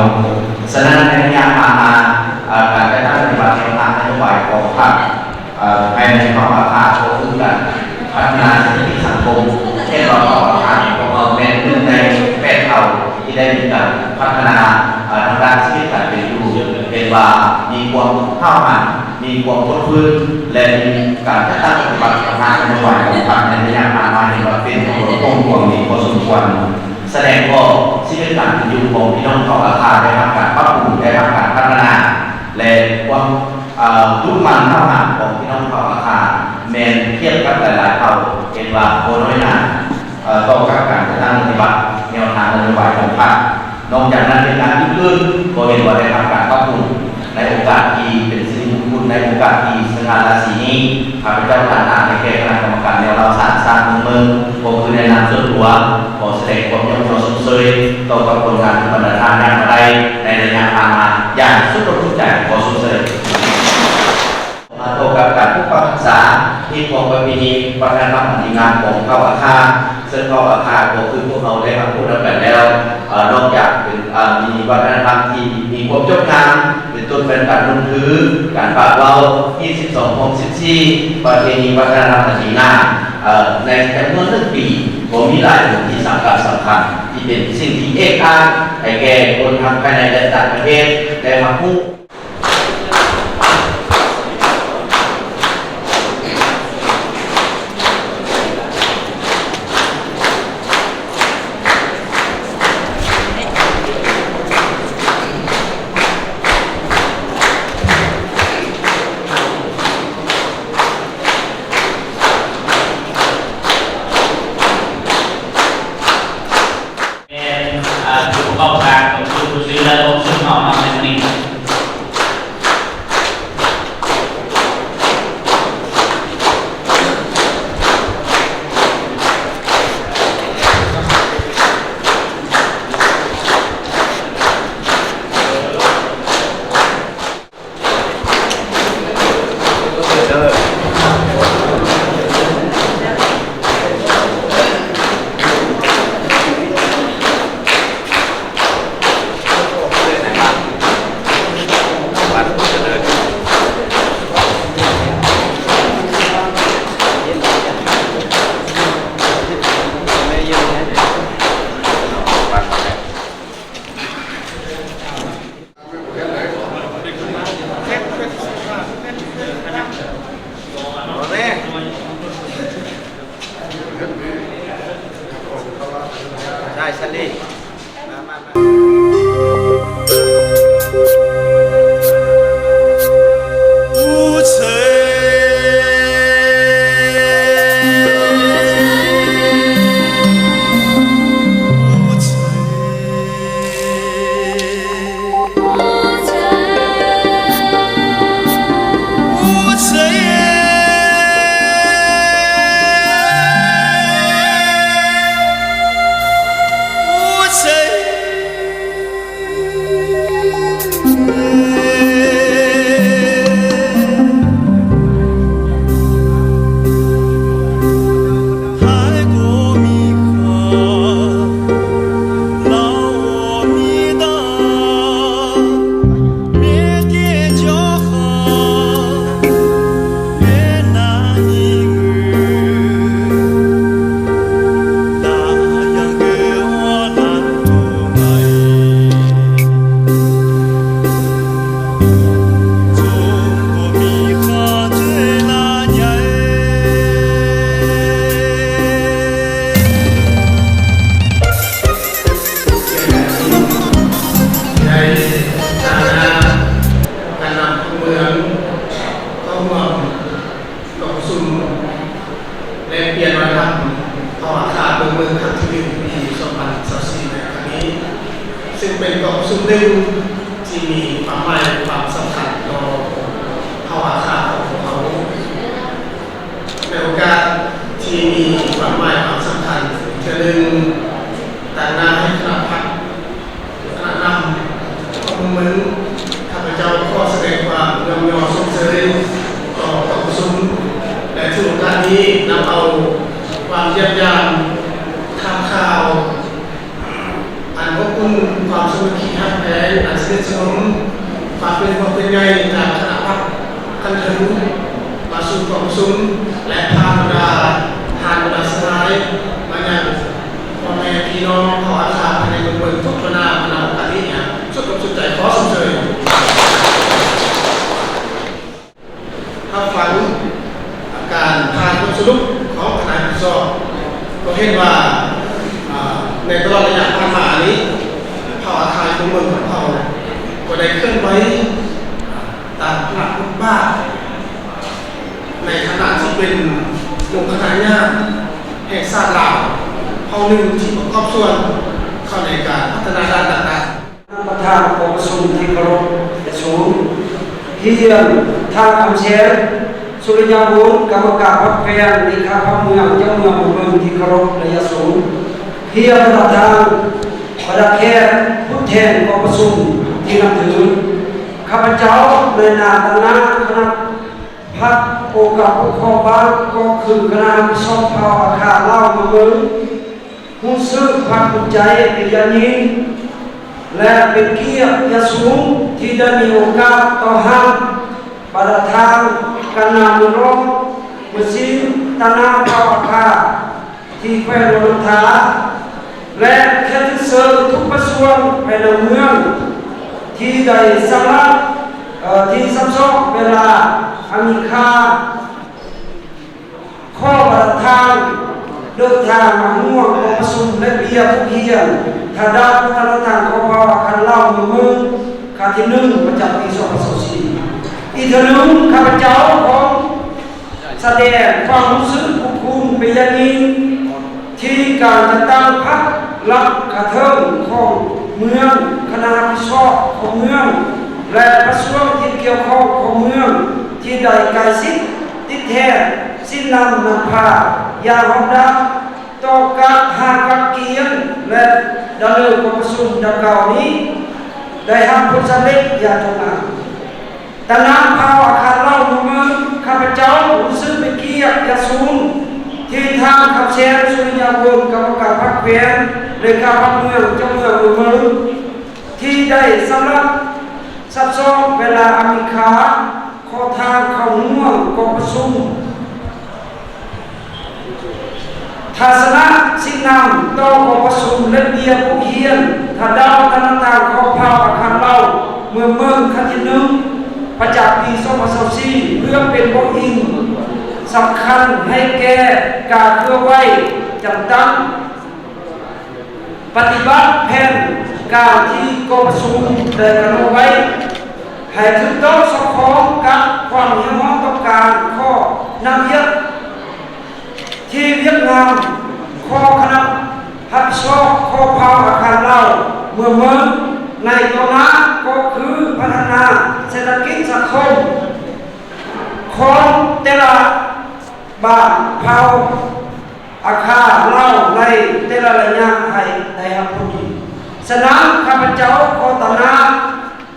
ສະນັ້ນ ໃນໄລຍະຜ່ານມາ ເອີ ການຈັດຕັ້ງປະຕິບັດແນວທາງນະໂຍບາຍຂອງພັກ ເອີ ພາຍໃນເຜົ່າອາຄາກໍຄືການພັດທະນາເສດຖະກິດສັງຄົມ ເຫັນວ່າເຜົ່າອາຄາຂອງເຮົາແມ່ນໜຶ່ງໃນແປດເຜົ່າທີ່ໄດ້ມີການພັດທະນາ ເອີ ທາງດ້ານຊີວິດການເປັນຢູ່ ເຫັນວ່າມີຄວາມຫ້າວຫັນ ມີຄວາມອົດທົນ ແລະ ມີການຈັດຕັ້ງປະຕິບັດຕາມນະໂຍບາຍຂອງພັກໃນໄລຍະຜ່ານມາ ເຫັນວ່າເປັນຜົນກວາງດີພໍສົມຄວນ, ສະແດງອອກຊີວິດການເປັນຢູ່ຂອງພີ່ນ້ອງເຜົ່າອາຄາໄດ້ຮັບການປັບປຸງ, ໄດ້ຮັບການພັດທະນາ ແລະ ຄວາມ ເອີ ດຸໝັ່ນຫ້າວຫັນຂອງພີ່ນ້ອງເຜົ່າອາຄາ ແມ່ນທຽບກັບຫຼາຍໆເຜົ່າ ເຫັນວ່າບໍ່ນ້ອຍໜ້າ ເອີ ຕໍ່ກັບການຈັດຕັ້ງປະຕິບັດແນວທາງ ນະໂຍບາຍຂອງພັກ. ນອກຈາກນັ້ນ ເປັນງານອື່ນໆ ກໍເຫັນວ່າໄດ້ຮັບການປັບປຸງ. ໃນໂອກາດທີ່ເປັນສິລິມຸງຄຸນ ໃນໂອກາດທີ່ສະຫງ່າລາສີນີ້ ຂ້າພະເຈົ້າຕາງໜ້າໃຫ້ແກ່ຄະນະກຳມະການແນວລາວສ້າງຊາດເມືອງເມີງ ກໍຄືໃນນາມສ່ວນຕົວ ຂໍສະແດງຄວາມຍ້ອງຍໍຊົມເຊີຍຕໍ່ກັບຜົນງານທີ່ບັນດາທ່ານຍາດມາໄດ້ໃນໄລຍະຜ່ານມາຢ່າງສຸດອົກສຸດໃຈ. ຂໍຊົມເຊີຍ. ມາຕໍ່ກັບການປົກປັກຮັກສາຮີດຄອງປະເພນີວັດທະນະທຳອັນດີງາມຂອງເຜົ່າອາຄາ, ເຊິ່ງເຜົ່າອາຄາກໍຄືພວກເຮົາໄດ້ຮັບຮູ້ນຳກັນແລ້ວ, ເອີ ນອກຈາກເປັນ ເອີ ມີວັດທະນະທຳທີ່ມີຄວາມຈົບງາມ ເປັນຕົ້ນແມ່ນການນຸ່ງຖື, ການປາກເວົ້າ, ຮີດສິບສອງ ຄອງສິບສີ່, ປະເພນີວັດທະນະທຳອັນດີງາມ, ເອີ ໃນຈຳນວນໜຶ່ງປີ ກໍມີຫຼາຍພິທີສຳຄັນສຳຄັນ ທີ່ເປັນສິ່ງທີ່ເອກອ້າງໃຫ້ແກ່ຄົນທັງພາຍໃນ ແລະ ຕ່າງປະເທດໄດ້ຮັບຮູ້. ແມ່ນ ອ່າ ຜູ້ປະກອບການຂອງຊຸມຜູ້ຊື້ ແລະ ກອງປະຊຸມເຮົາເນາະ ໃນມື້ນີ້. ໃນຖານະການນຳຂອງເມືອງ ເຂົ້າຮ່ວມກອງປະຊຸມແລກປ່ຽນວັດທະນະທຳເຜົ່າອາຄາເມືອງເມີງ ຄັ້ງທີໜຶ່ງ ປີສອງພັນຊາວສີ່ ໃນຄັ້ງນີ້, ເຊິ່ງເປັນກອງປະຊຸມໜຶ່ງທີ່ມີຄວາມໝາຍຄວາມສຳຄັນຕໍ່ເຜົ່າອາຄາຂອງພວກເຮົາ. ໃນໂອກາດທີ່ມີຄວາມໝາຍຄວາມສຳຄັນເທື່ອໜຶ່ງ, ຕາງໜ້າໃຫ້ຄະນະພັກ ຄະນະນຳຂອງເມືອງ ຂ້າພະເຈົ້າຂໍສະແດງຄວາມຍ້ອງຍໍຊົມເຊີຍຕໍ່ກອງປະຊຸມ ແລະ ຖືໂອກາດນີ້ນຳເອົາຄວາມຢ້ຽມຢາມ ຖາມຂ່າວ ອັນອົບອຸ່ນ ຄວາມສາມັກຄີຮັກແພງ ອັນສະໜິດສະໜົມ ຄວາມເປັນຫ່ວງເປັນໃຍຈາກຄະນະພັກຂັ້ນເທິງ ມາສູ່ກອງປະຊຸມ ແລະ ຜ່ານບັນດາທ່ານບັນດາສະຫາຍ ມາຍັງພໍ່ແມ່ພີ່ນ້ອງເຜົ່າອາຄາພາຍໃນເມືອງເມີງທຸກທົ່ວໜ້າ ມານຳໂອກາດນີ້ຢ່າງສຸດອົກສຸດໃຈ. ຂໍຊົມເຊີຍ. ຮັບຟັງການຖ່າຍບົດສະຫຼຸບຂອງຄະນະຮັບຜິດຊອບ ກໍເຫັນວ່າ ອາ ໃນຕະຫຼອດໄລຍະຜ່ານມານີ້ ເຜົ່າອາຄາຢູ່ເມືອງຂອງເຮົາ ກໍໄດ້ເຄື່ອນໄຫວ ຕາມພາລະບົດບາດ ໃນຖານະທີ່ເປັນອົງຄະນະຍາດ ແຫ່ງຊາດລາວ ເຜົ່າໜຶ່ງທີ່ປະກອບສ່ວນເຂົ້ ໃນການພັດທະນາດ້ານຕ່າງໆ. ທ່ານປະທານກອງປະຊຸມທີ່ເຄົາລົບ ຢາສູງ ຮຽນ ທ່ານ ຄຳແສນ ສຸລິຍາວົງ ກຳມະການພັກແຂວງ ເລຂາພັກເມືອງ ເຈົ້າເມືອງ ເມືອງທີ່ເຄົາລົບ ແລະ ຢາສູງ ຮຽນ ທ່ານ ບັນດາແຂກ ຜູ້ແທນກອງປະຊຸມທີ່ນັບຖື. ຂ້າພະເຈົ້າ ໃນນາມຄະນະ ຄະນະພັກອົງການປົກຄອງບ້ານ ກໍຄືຄະນະຮັບຜິດຊອບເຜົ່າອາຄາລາວເມືອງເມີງ ຮູ້ສຶກພາກພູມໃຈເປັນຢ່າງຍິ່ງ ແລະ ເປັນກຽດຢ່າງສູງ ທີ່ໄດ້ມີໂອກາດຕ້ອນຮັບບັນດາທ່ານການນຳເມືອງລອງ ເມືອງຊີນ ຕານາເຜົ່າອາຄາ ທີ່ແຂວງຫຼວງນ້ຳທາ ແລະ ແຂກທີ່ເຊີນທຸກພາກສ່ວນພາຍໃນເມືອງ ທີ່ໄດ້ສຳລັບ ເອີ ທີ່ສຳຊອກເວລາອັນມີຄ່າ ຂໍບັນດາທ່ານເດີນທາງມາຮ່ວມກອງປະຊຸມ ແລະ ເບຍຜູ້ຮຽນ ທາງດ້ານວັດທະນະທຳຂອງເຜົ່າອາຄາລາວເມືອງເມີງ ຄັ້ງທີໜຶ່ງ ປະຈຳປີສອງພັນຊາວສີ່. ອີກເທື່ອໜຶ່ງ ຂ້າພະເຈົ້າຂໍ ສະແດງຄວາມຮູ້ສຶກຂອບຄຸນເປັນຢ່າງຍິ່ງ ທີ່ການຈັດຕັ້ງພັກລັດຂັ້ນເທິງຂອງເມືອງ, ຄະນະຮັບຜິດຊອບຂອງເມືອງ ແລະ ພາກສ່ວນທີ່ກ່ຽວຂ້ອງຂອງເມືອງ ທີ່ໄດ້ໃກ້ຊິດຕິດແທນຊີ້ນຳນຳພາຢ່າງຮອບດ້ານ ຕໍ່ການຫາການກຽມ ແລະ ດຳເນີນກອງປະຊຸມດັ່ງກ່າວນີ້ ໄດ້ຮັບຜົນສຳເລັດຢ່າງທົ່ວໜ້າ. ຕານາເຜົ່າອາຄາລາວເມືອງເມີງ ຂ້າພະເຈົ້າຮູ້ສຶກເປັນກຽດຢ່າງສູງ ທີ່ທ່ານ ຄຳແສນ ສຸລິຍາວົງ ກຳມະການພັກແຂວງ ເລຂາພັກເມືອງ ເຈົ້າເມືອງເມືອງເມີງ ທີ່ໄດ້ສຳລັບຊັບຊ້ອງເວລາອັນມີຄ່າ ຂໍທ່ານເຂົ້າຮ່ວມກອງປະຊຸມ ທັດສະນະຊີ້ນຳຕໍ່ກອງປະຊຸມ ແລະ ເບຍຜູ້ຮຽນ ທາງດ້ານວັດທະນະທຳຂອງເຜົ່າອາຄາລາວເມືອງເມີງ ຄັ້ງທີໜຶ່ງ ປະຈຳປີສອງພັນຊາວສີ່ ເພື່ອເປັນບົດຮຽນສຳຄັນໃຫ້ແກ່ການເຄື່ອນໄຫວຈັດຕັ້ງ ປະຕິບັດແຜນການທີ່ກອງປະຊຸມໄດ້ກຳນົດໄວ້ ໃຫ້ຖືກຕ້ອງສອດຄ່ອງກັບຄວາມຮຽກຮ້ອງຕ້ອງການ ຂໍ້ນຳວຽກທີ່ວຽກງານ ຂອງຄະນະຮັບຜິດຊອບຂອງເຜົ່າອາຄາລາວເມືອງເມີງ ໃນຕໍ່ໜ້າ ກໍຄືພັດທະນາເສດຖະກິດສັງຄົມຂອງແຕ່ລະບ້ານເຜົ່າ ອາຄາລາວໃນແຕ່ລະໄລຍະໃຫ້ໄດ້ຮັບຜົນດີ. ສະນັ້ນ ຂ້າພະເຈົ້າຂໍຕາໜ້າ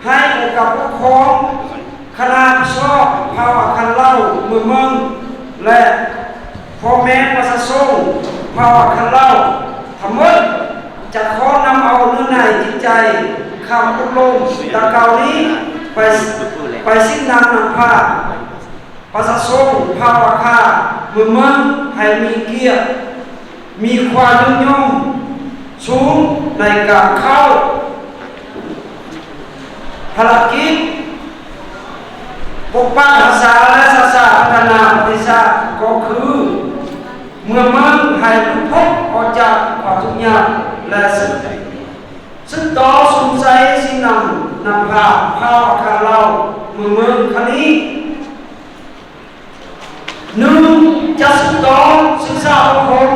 ໃຫ້ອົງການປົກຄອງ, ຄະນະຮັບຜິດຊອບເຜົ່າອາຄາລາວເມືອງເມີງ ແລະ ພໍ່ແມ່ປະຊາຊົນເຜົ່າອາຄາລາວທັງໝົດ ຈະຂໍນຳເອົາເນື້ອໃນຈິດໃຈຄຳອົບລົມດັ່ງກ່າວນີ້ ໄປ ໄປຊີ້ນຳນຳພາ ປະຊາຊົນເຜົ່າອາຄາເມືອງເມືອງ ໃຫ້ມີກຽດ ມີຄວາມຍືນຍົງສູງໃນການເຂົ້າພາລະກິດປົກປັກຮັກສາ ແລະ ຮັກສາພັດທະນາປະເທດຊາດ ກໍຄືເມືອງເມືອງໃຫ້ຫຼຸດພົ້ນອອກຈາກຄວາມທຸກຍາກ ແລະ ສືບຕໍ່ສຸມໃສ່ຊີ້ນຳນຳພາເຜົ່າອາຄາລາວເມືອງເມືອງຄັ້ງນີ້. ໜຶ່ງ ຈັດສືບຕໍ່ສຶກສາອົບຮົມ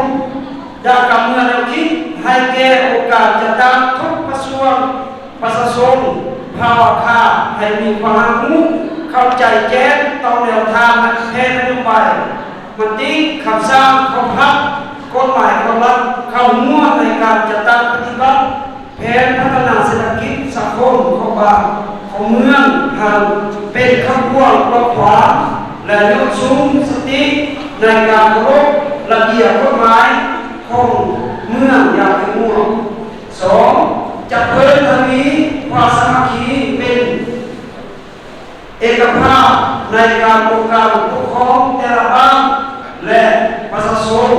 ດ້ານການເມືອງແນວຄິດ ໃຫ້ແກ່ອົງການຈັດຕັ້ງທຸກພາກສ່ວນປະຊາຊົນເຜົ່າອາຄາ ໃຫ້ມີຄວາມຮັບຮູ້ເຂົ້າໃຈແຈ້ງຕໍ່ແນວທາງແຜນນະໂຍບາຍ ມະຕິຄຳສັ່ງຂອງພັກ ກົດໝາຍຂອງລັດ ເຂົ້າຮ່ວມໃນການຈັດຕັ້ງປະຕິບັດ ແຜນພັດທະນາເສດຖະກິດສັງຄົມຂອງບ້ານຂອງເມືອງເຮົາ ເປັນຂະບວນກວ້າງຂວາງ ແລະ ຍົກສູງສະຕິໃນການເຄົາລົບລະບຽບກົດໝາຍຂອງເມືອງຢ່າງເຂັ້ມງວດ. ສອງ ຈະເພີ່ມທະວີຄວາມສາມັກຄີເປັນ ເອກະພາບໃນການອົງການປົກຄອງແຕ່ລະບ້ານ ແລະ ປະຊາຊົນ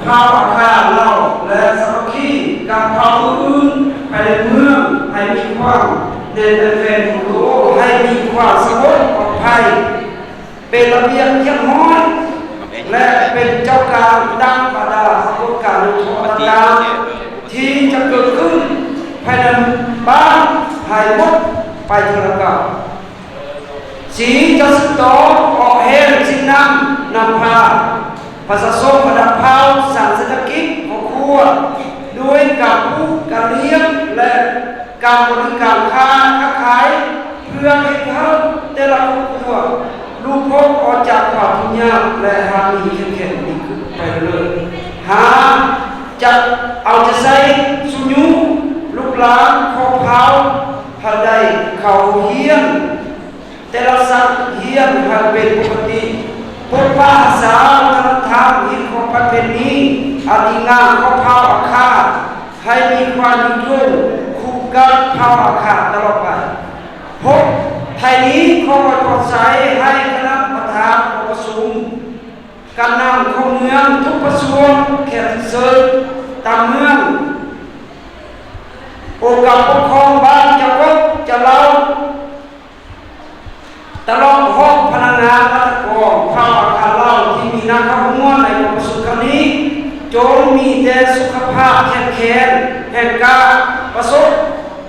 ເຜົ່າອາຄາລາວ ແລະ ສາມັກຄີກັບເຜົ່າອື່ນໆພາຍໃນເມືອງ ໃຫ້ມີຄວາມແໜ້ນແຟ້ນ ໃຫ້ມີຄວາມສະຫງົບປອດໄພ ເປັນລະບຽບຮຽບຮ້ອຍ ແລະ ເປັນເຈົ້າກາງຕັ້ງບັນດາປາກົດການໂດຍທົ່ວຕ່າງໆ ທີ່ຈະເກີດຂຶ້ນພາຍໃນບ້ານໃຫ້ໝົດໄປເທື່ອລະກ້າວ. ສີ່ ຈະສືບຕໍ່ອອກແຮງຊີ້ນຳນຳພາປະຊາຊົນບັນດາເຜົ່າ ສ້າງເສດຖະກິດຄອບຄົວ ດ້ວຍການປູກການ ການບໍລິການຄ້າຂາຍ ເພື່ອເຮັດໃຫ້ແຕ່ລະຄອບຄົວຫຼຸດພົ້ນອອກຈາກຄວາມທຸກຍາກ ແລະ ຫາມີເຂັ້ມແຂງດີຂຶ້ນໄປເລື້ອຍໆ. ຫ້າ ຈະເອົາໃຈໃສ່ຊຸກຍູ້ລູກຫຼານຂອງເຜົ່າໃຫ້ໄດ້ເຂົ້າຮຽນ ແຕ່ລະຊັ້ນຮຽນໃຫ້ເປັນປົກກະຕິ, ປົກປັກຮັກສາວັດທະນະທຳ, ຮີດຄອງປະເພນີອັນດີງາມຂອງເຜົ່າອາຄາ ໃຫ້ມີຄວາມຍືນຍົງຄູ່ກັບເຜົ່າອາຄາຕະຫຼອດໄປ. ຫົກ ທ້າຍນີ້ ຂໍອວຍພອນໄຊໃຫ້ຄະນະປະທານກອງປະຊຸມ, ການນຳຂອງເມືອງທຸກກະຊວງ, ແຂກເຊີນຕາມເມືອງ, ອົງການປົກຄອງບ້ານຈະກົກຈະເລົ່າ, ຕະຫຼອດຮອດພະນັກງານລັດຖະກອນເຜົ່າອາຄາເລົ່າທີ່ມີໜ້າເຂົ້າຮ່ວມໃນກອງປະຊຸມຄັ້ງນີ້ ຈົ່ງມີແຕ່ສຸຂະພາບແຂງແຮງ, ແຮງກ້າ, ປະສົບ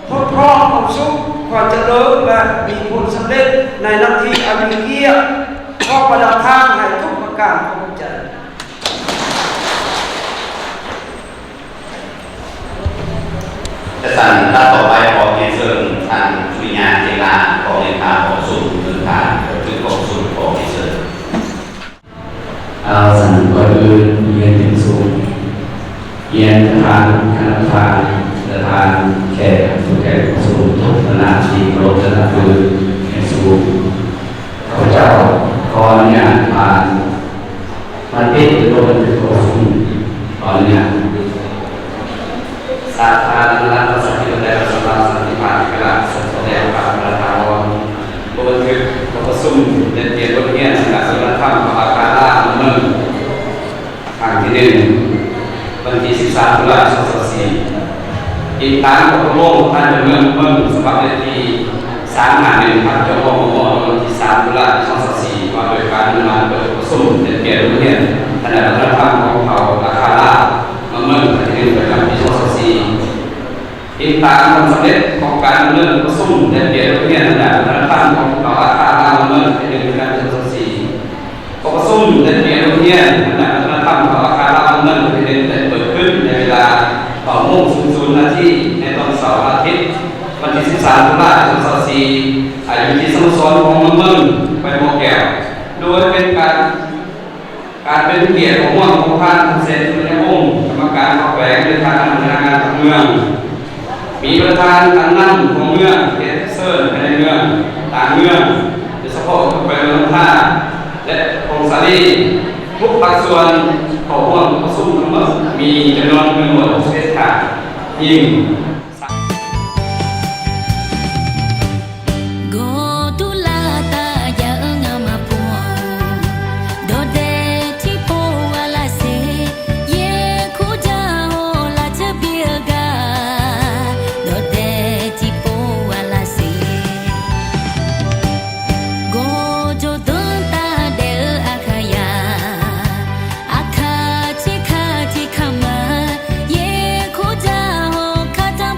ພົດພໍ້ຄວາມສຸກ, ຄວາມຈະເລີນ ແລະ ມີຜົນສຳເລັດໃນໜ້າທີ່ອັນມີກຽດ. ຂໍປະທານໃຫ້ທຸກປະການ. ຂອບໃຈ. ຈາກນັ້ນ ລຳດັບຕໍ່ໄປ ຂໍຮຽນເຊີນທ່ານ ສຸລິຍາ ເຈນລາ ຮອງເລຂາກອງປະຊຸມ ເປັນປະທານເປີກອງປະຊຸມ. ຂໍຮຽນເຊີນ. ເອົາ ຊັ້ນກ່ອນອື່ນ ຮຽນຂຶ້ນສູງ, ຮຽນປະທານ, ຄະນະປະທານ, ປະທານແຂກ, ຜູ້ແຂກຜູ້ຊົມທຸກທ່ານທີ່ເຄົາລົບ ແລະ ນັບຖືຢ່າງສູງ. ຂ້າພະເຈົ້າຂໍອະນຸຍາດຜ່ານມະຕິລົງບັນທຶກກອງປະຊຸມ. ຂໍອະນຸຍາດ. ສາທາລະນະລັດ ປະຊາທິປະໄຕ ລາວ ສຳລັບສັນຕິພາບ ເອກະລາດ ສັນຕິພາບ ປະຊາທິປະໄຕ ລາວ ລົງບັນທຶກກອງປະຊຸມແລກປ່ຽນບົດຮຽນທາງດ້ານວັດທະນະທຳ ອາຄາລາວ ເມືອງ ຄັ້ງທີໜຶ່ງ ວັນທີສິບສາມ ຕຸລາ ສອງພັນຊາວສີ່. ອີງຕາມຂໍ້ຕົກລົງທ່ານເຈົ້າເມືອງເມືອງ ສະບັບເລກທີສາມຫ້າໜຶ່ງ ທັບ ຈມ ມ ລງວັນທີສາມ ຕຸລາ ສອງພັນຊາວສີ່ ວ່າດ້ວຍການອະນຸມັດເປີດກອງປະຊຸມແລກປ່ຽນບົດຮຽນທາງດ້ານວັດທະນະທຳຂອງເຜົ່າອາຄາລາວ ມາເມີນ ຄັ້ງທີໜຶ່ງ ປະຈຳປີ ສອງພັນຊາວສີ່. ຕິດຕາມຜົນສຳເລັດຂອງການດຳເນີນປະຊຸມແລກປ່ຽນບົດຮຽນທາງດ້ານວັດທະນະທຳຂອງເຜົ່າອາຄາລາວມາເມີນ ປີໜຶ່ງ ປະຈຳປີ ສອງພັນຊາວສີ່. ກອງປະຊຸມແລກປ່ຽນບົດຮຽນທາງດ້ານວັດທະນະທຳເຜົ່າອາຄາລາວມາເມີນ ປີໜຶ່ງ ໄດ້ເປີດຂຶ້ນໃນເວລາເກົ້າໂມງສູນນາທີ ໃນຕອນເຊົ້າວັນອາທິດ ວັນທີສິບສາມ ຕຸລາ ສອງພັນຊາວສີ່ ຢູ່ທີ່ສະໂມສອນຂອງເມືອງເມີນ ແຂວງບໍ່ແກ້ວ ໂດຍເປັນການ ການເປັນກຽດຂອງຮ່ວມຂອງທ່ານ ແສນສຸລິຍະວົງ ກຳມະການເຂົ້າແຂວງ ແລະ ທ່ານຄະນະພະນັກງານພັກເມືອງ, ມີປະທານການນຳຂອງເມືອງ, ແຂກເຊີນພາຍໃນເມືອງ, ຕ່າງເມືອງ, ໂດຍສະເພາະແຂວງຫຼວງນ້ຳທາ ແລະ ຜົ້ງສາລີ, ທຸກພາກສ່ວນເຂົ້າຮ່ວມປະຊຸມທັງໝົດ ມີຈຳນວນໜຶ່ງຮ້ອຍຫົກສິບເອັດທ່ານ, ຍິງ Go dula ta ya nga ma pua. Do de ti po wala se, ye ku ja ho la te bilga. Do de ti po wala se. Go jo dun ta de akaya. Akati kati kama, ye ku ja ho kata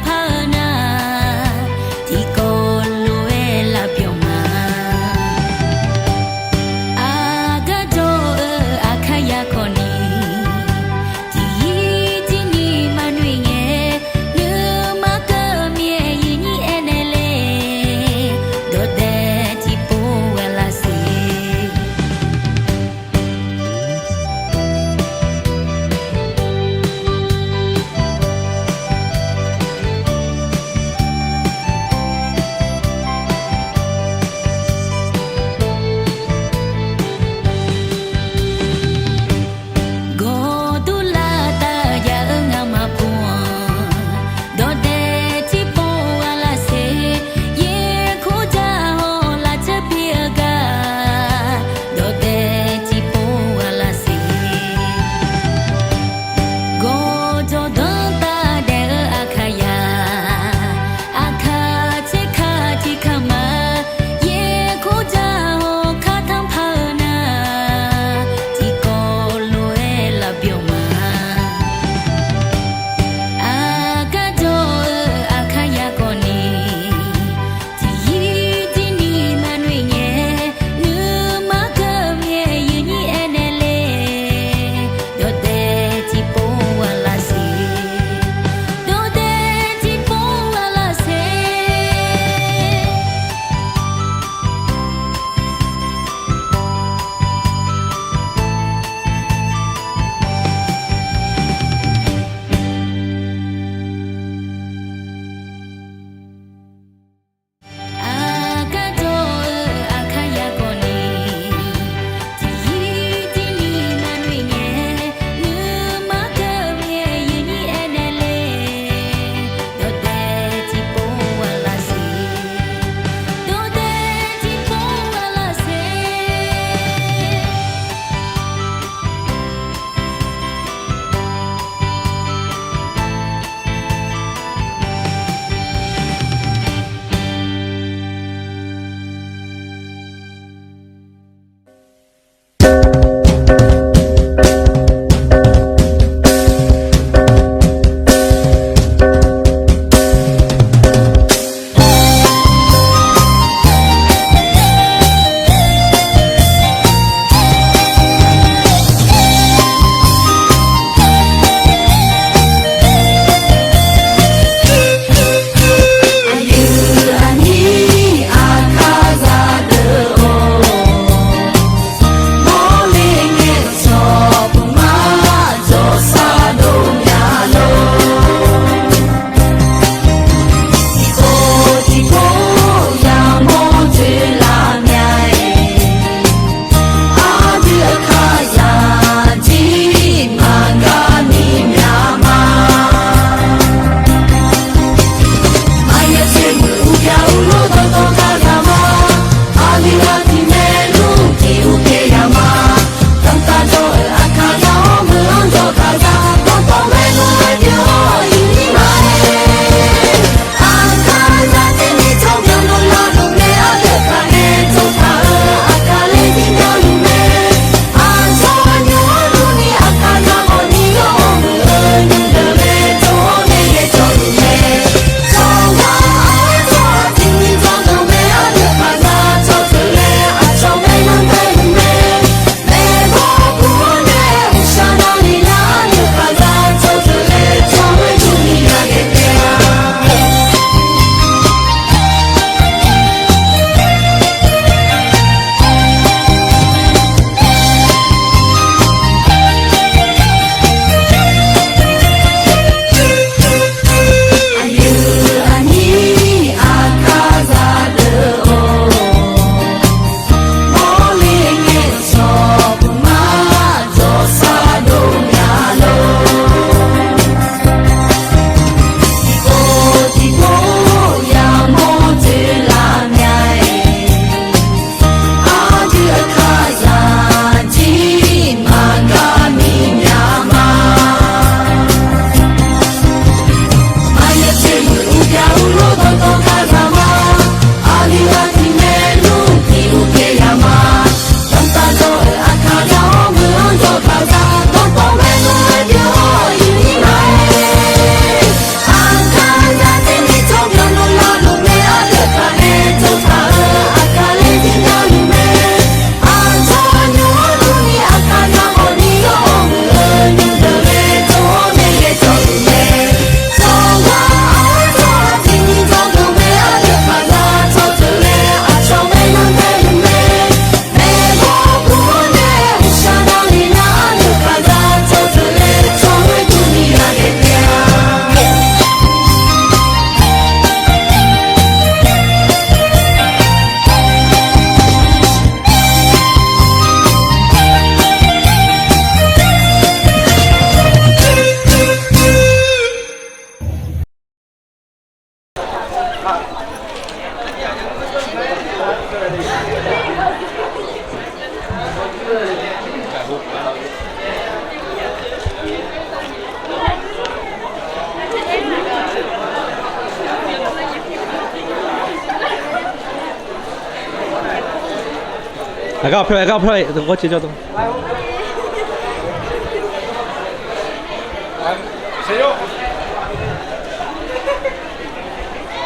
Agora, peraí, agora, peraí. Eu vou te dar.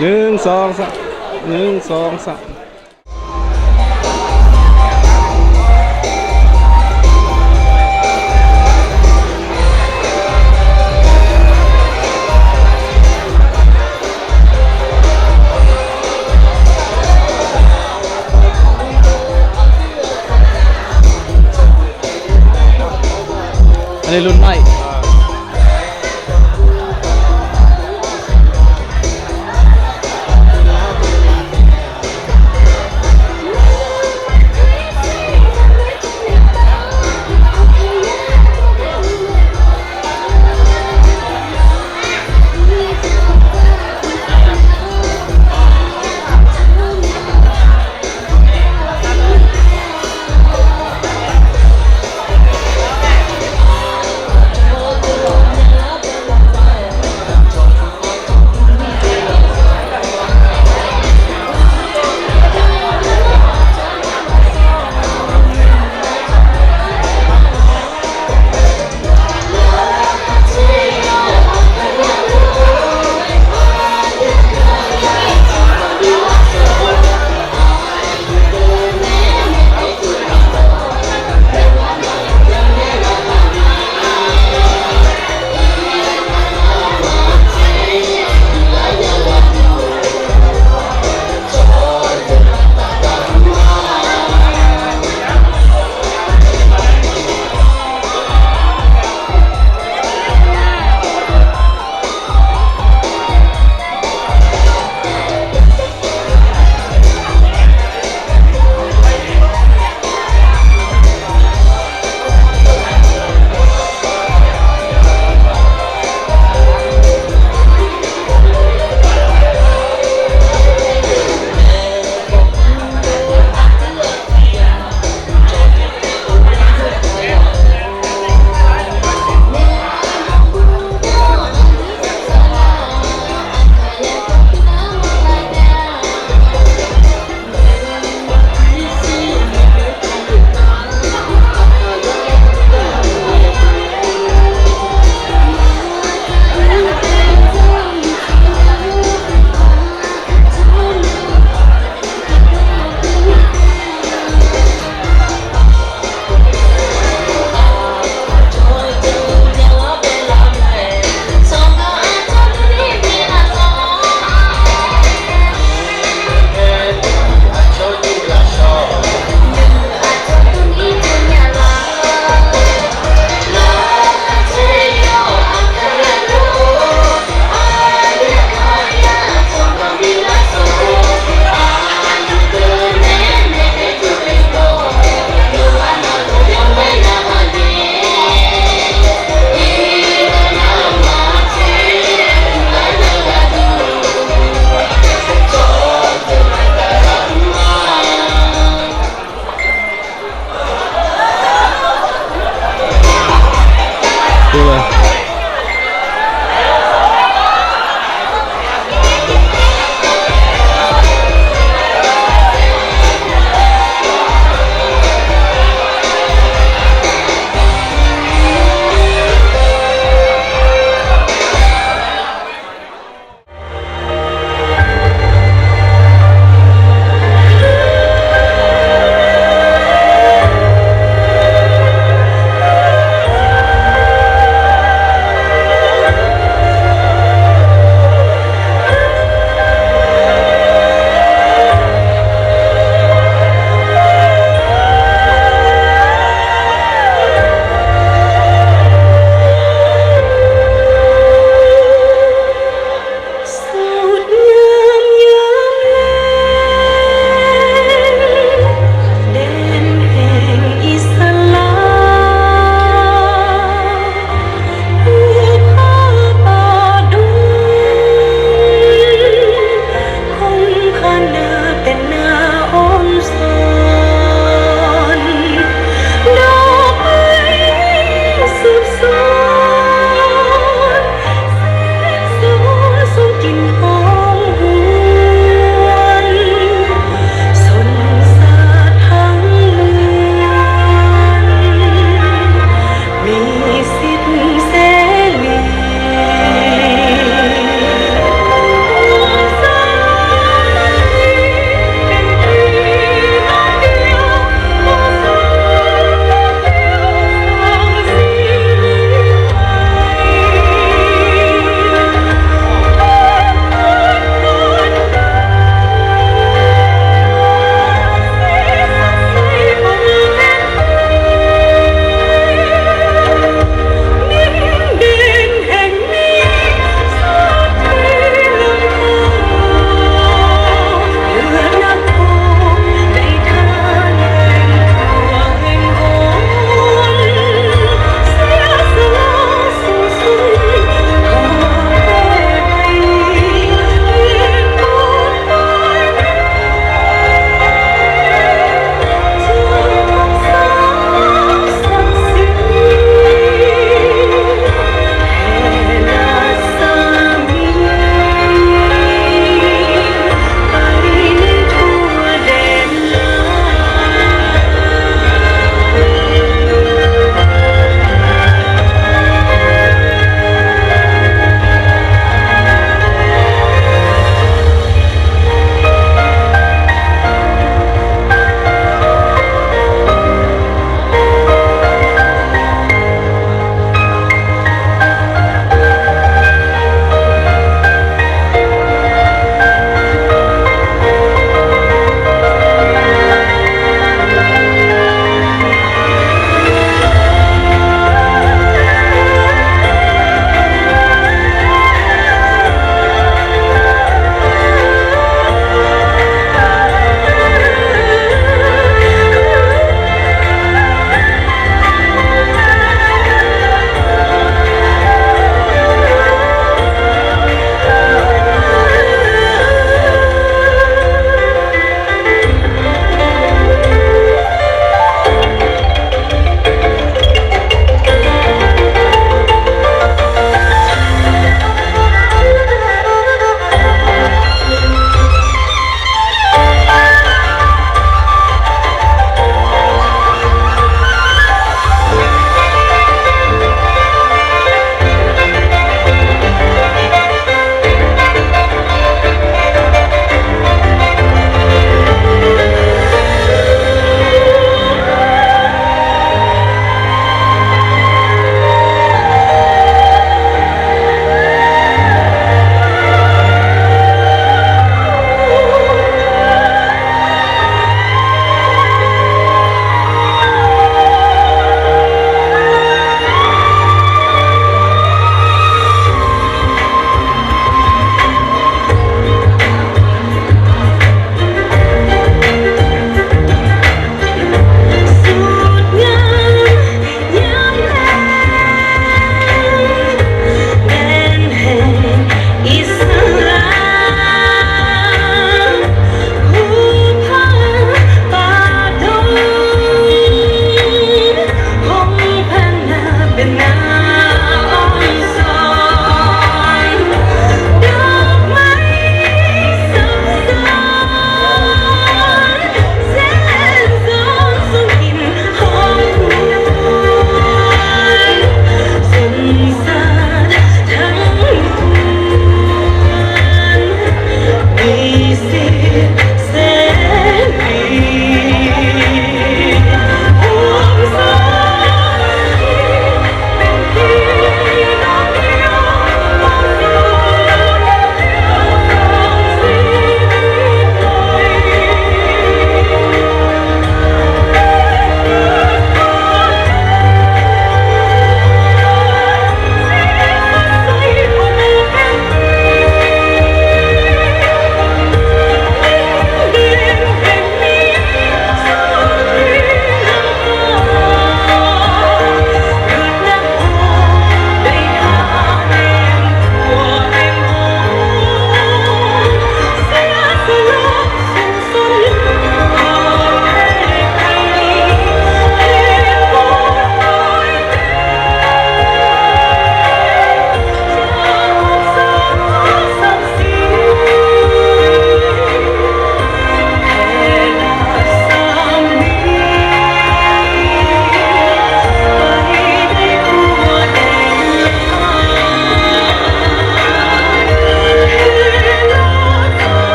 ໜຶ່ງ ສອງ ສາມ ໜຶ່ງ ສອງ ສາມ. ອັນນີ້ລຸ້ນໃໝ່.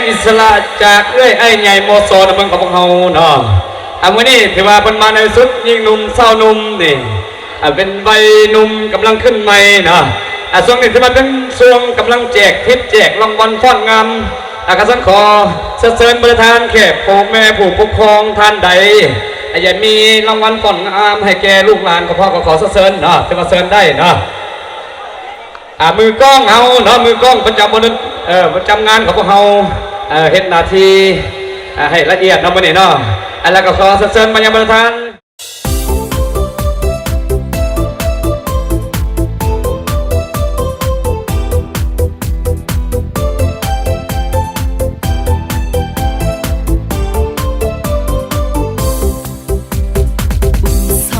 ອິດສະຫຼະຈາກເອື້ອຍອ້າຍໃຫຍ່ ມສ ນຳເມືອງຂອງພວກເຮົາເນາະ. ອ່າ ມື້ນີ້ຖືວ່າເພິ່ນມາໃນຊຸດຍິງໜຸ່ມຊາວໜຸ່ມນີ້ ອ່າ ເປັນໄວໜຸ່ມກຳລັງຂຶ້ນໃໝ່ເນາະ. ອ່າ ຊ່ວງນີ້ຖືວ່າເປັນຊ່ວງກຳລັງແຈກທິບແຈກລາງວັນຟ້ອນງາມ. ອ່າ ກະຊັ້ນຂໍເຊີນເຊີນບັນດາທ່ານແຂກ ພໍ່ແມ່ຜູ້ປົກຄອງທ່ານໃດ ອ່າ ຢາກມີລາງວັນຟ້ອນງາມໃຫ້ແກ່ລູກຫຼານ ກໍຂໍ ກໍຂໍເຊີນເນາະ ຖືວ່າເຊີນໄດ້ເນາະ. ອ່າ ມືກ້ອງເຮົາເນາະ ມືກ້ອງປະຈຳບໍລິ ເອີ ປະຈຳງານຂອງພວກເຮົາ ເອີ ເຮັດໜ້າທີ່ ອ່າ ໃຫ້ລະອຽດເນາະມື້ນີ້ເນາະ. ອ່າ ແລ້ວກໍຂໍເຊີນມາຍັງບັນດາທ່ານ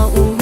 Ooh.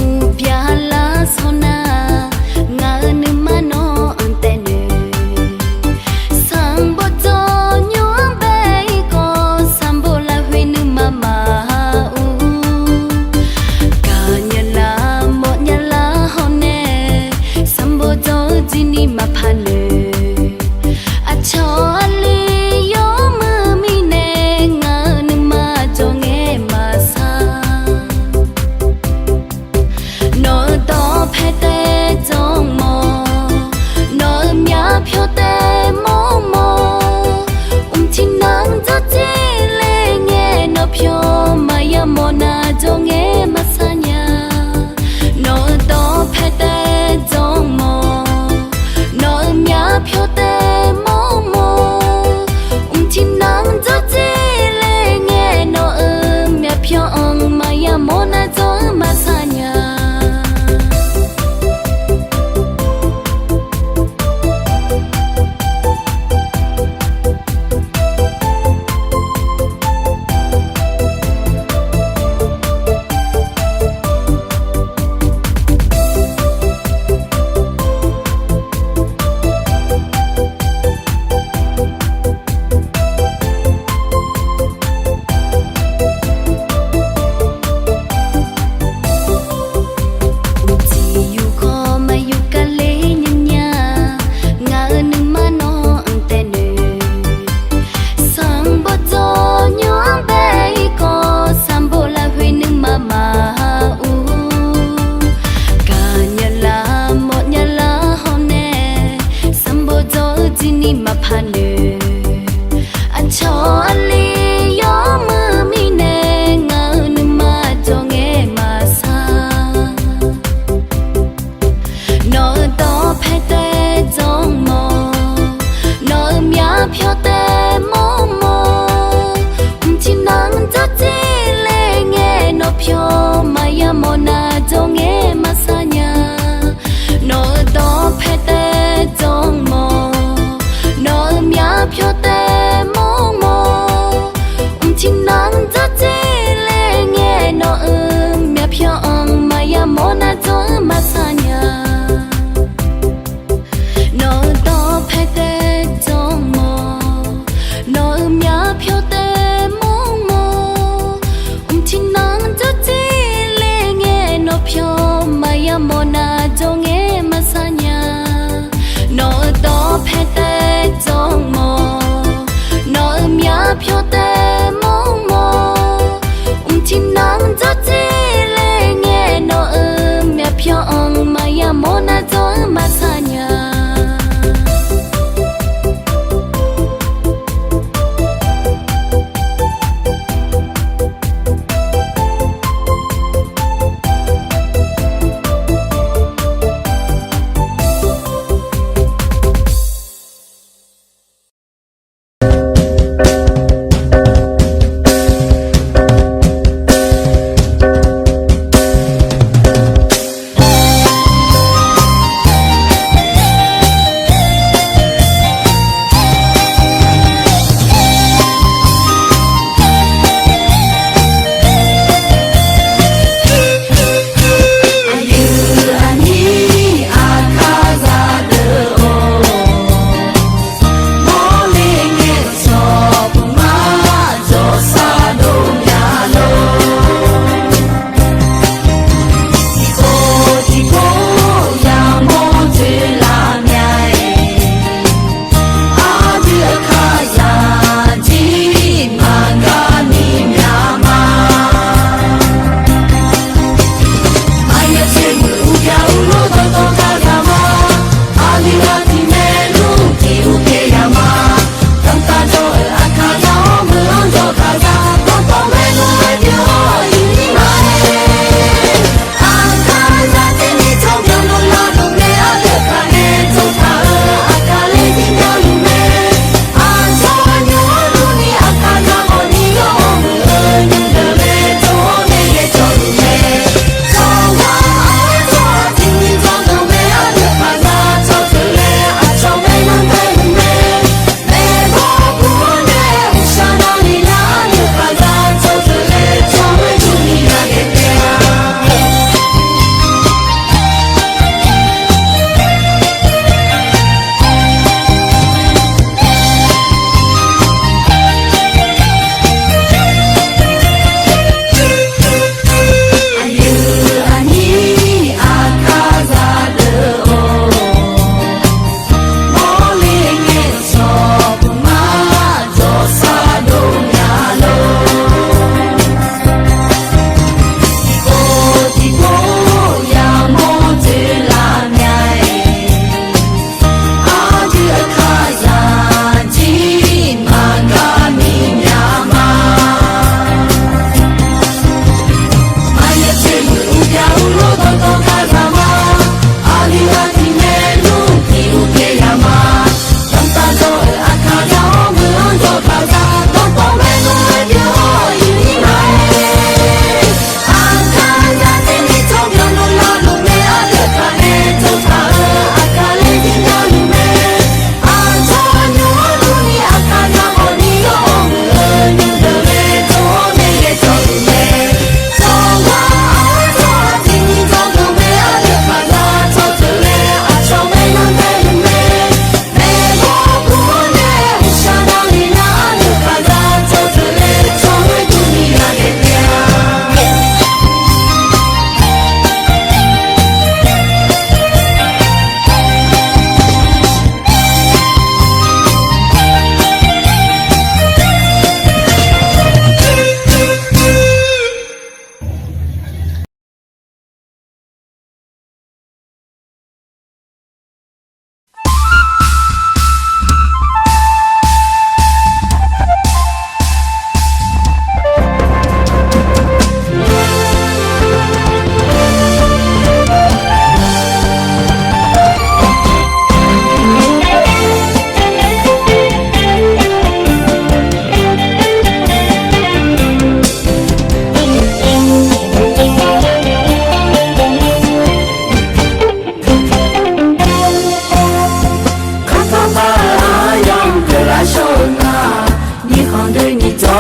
Ni to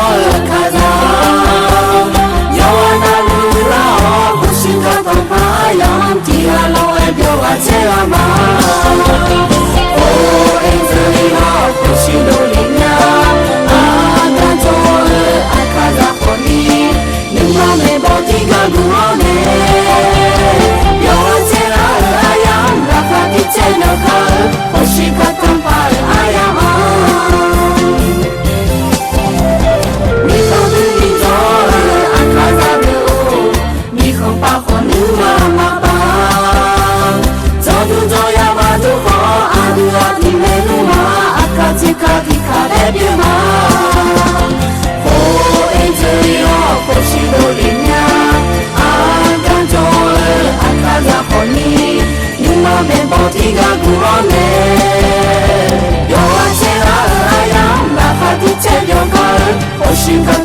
ka da. Yo na lu la o, ko shi ka to pa ya ti a lo e byo wa che la ma. O e ze ri lo, ko shi lo li nya. A ka to e, a ka da ko ni. Ni ma me bo ti ga gu o ne. Yo wa che la e a ya, la ka ti che no ka e, ko shi ka to pa e a ya ma. Ni ko ni ni to e, a ka da de o. Ni ko pa ko nu ma ma pa. Zo du zo ya ma du ko, a du a ti me nu ma, a ka ti ka ti ka de bi ma. Ko e te yo, ko shi do li nya. A ka to e, a ka da ko ni. Ni ma me bo ti ga gu o ne. Yo wa che la e a ya, la ka ti che yo ka e, ko shi ka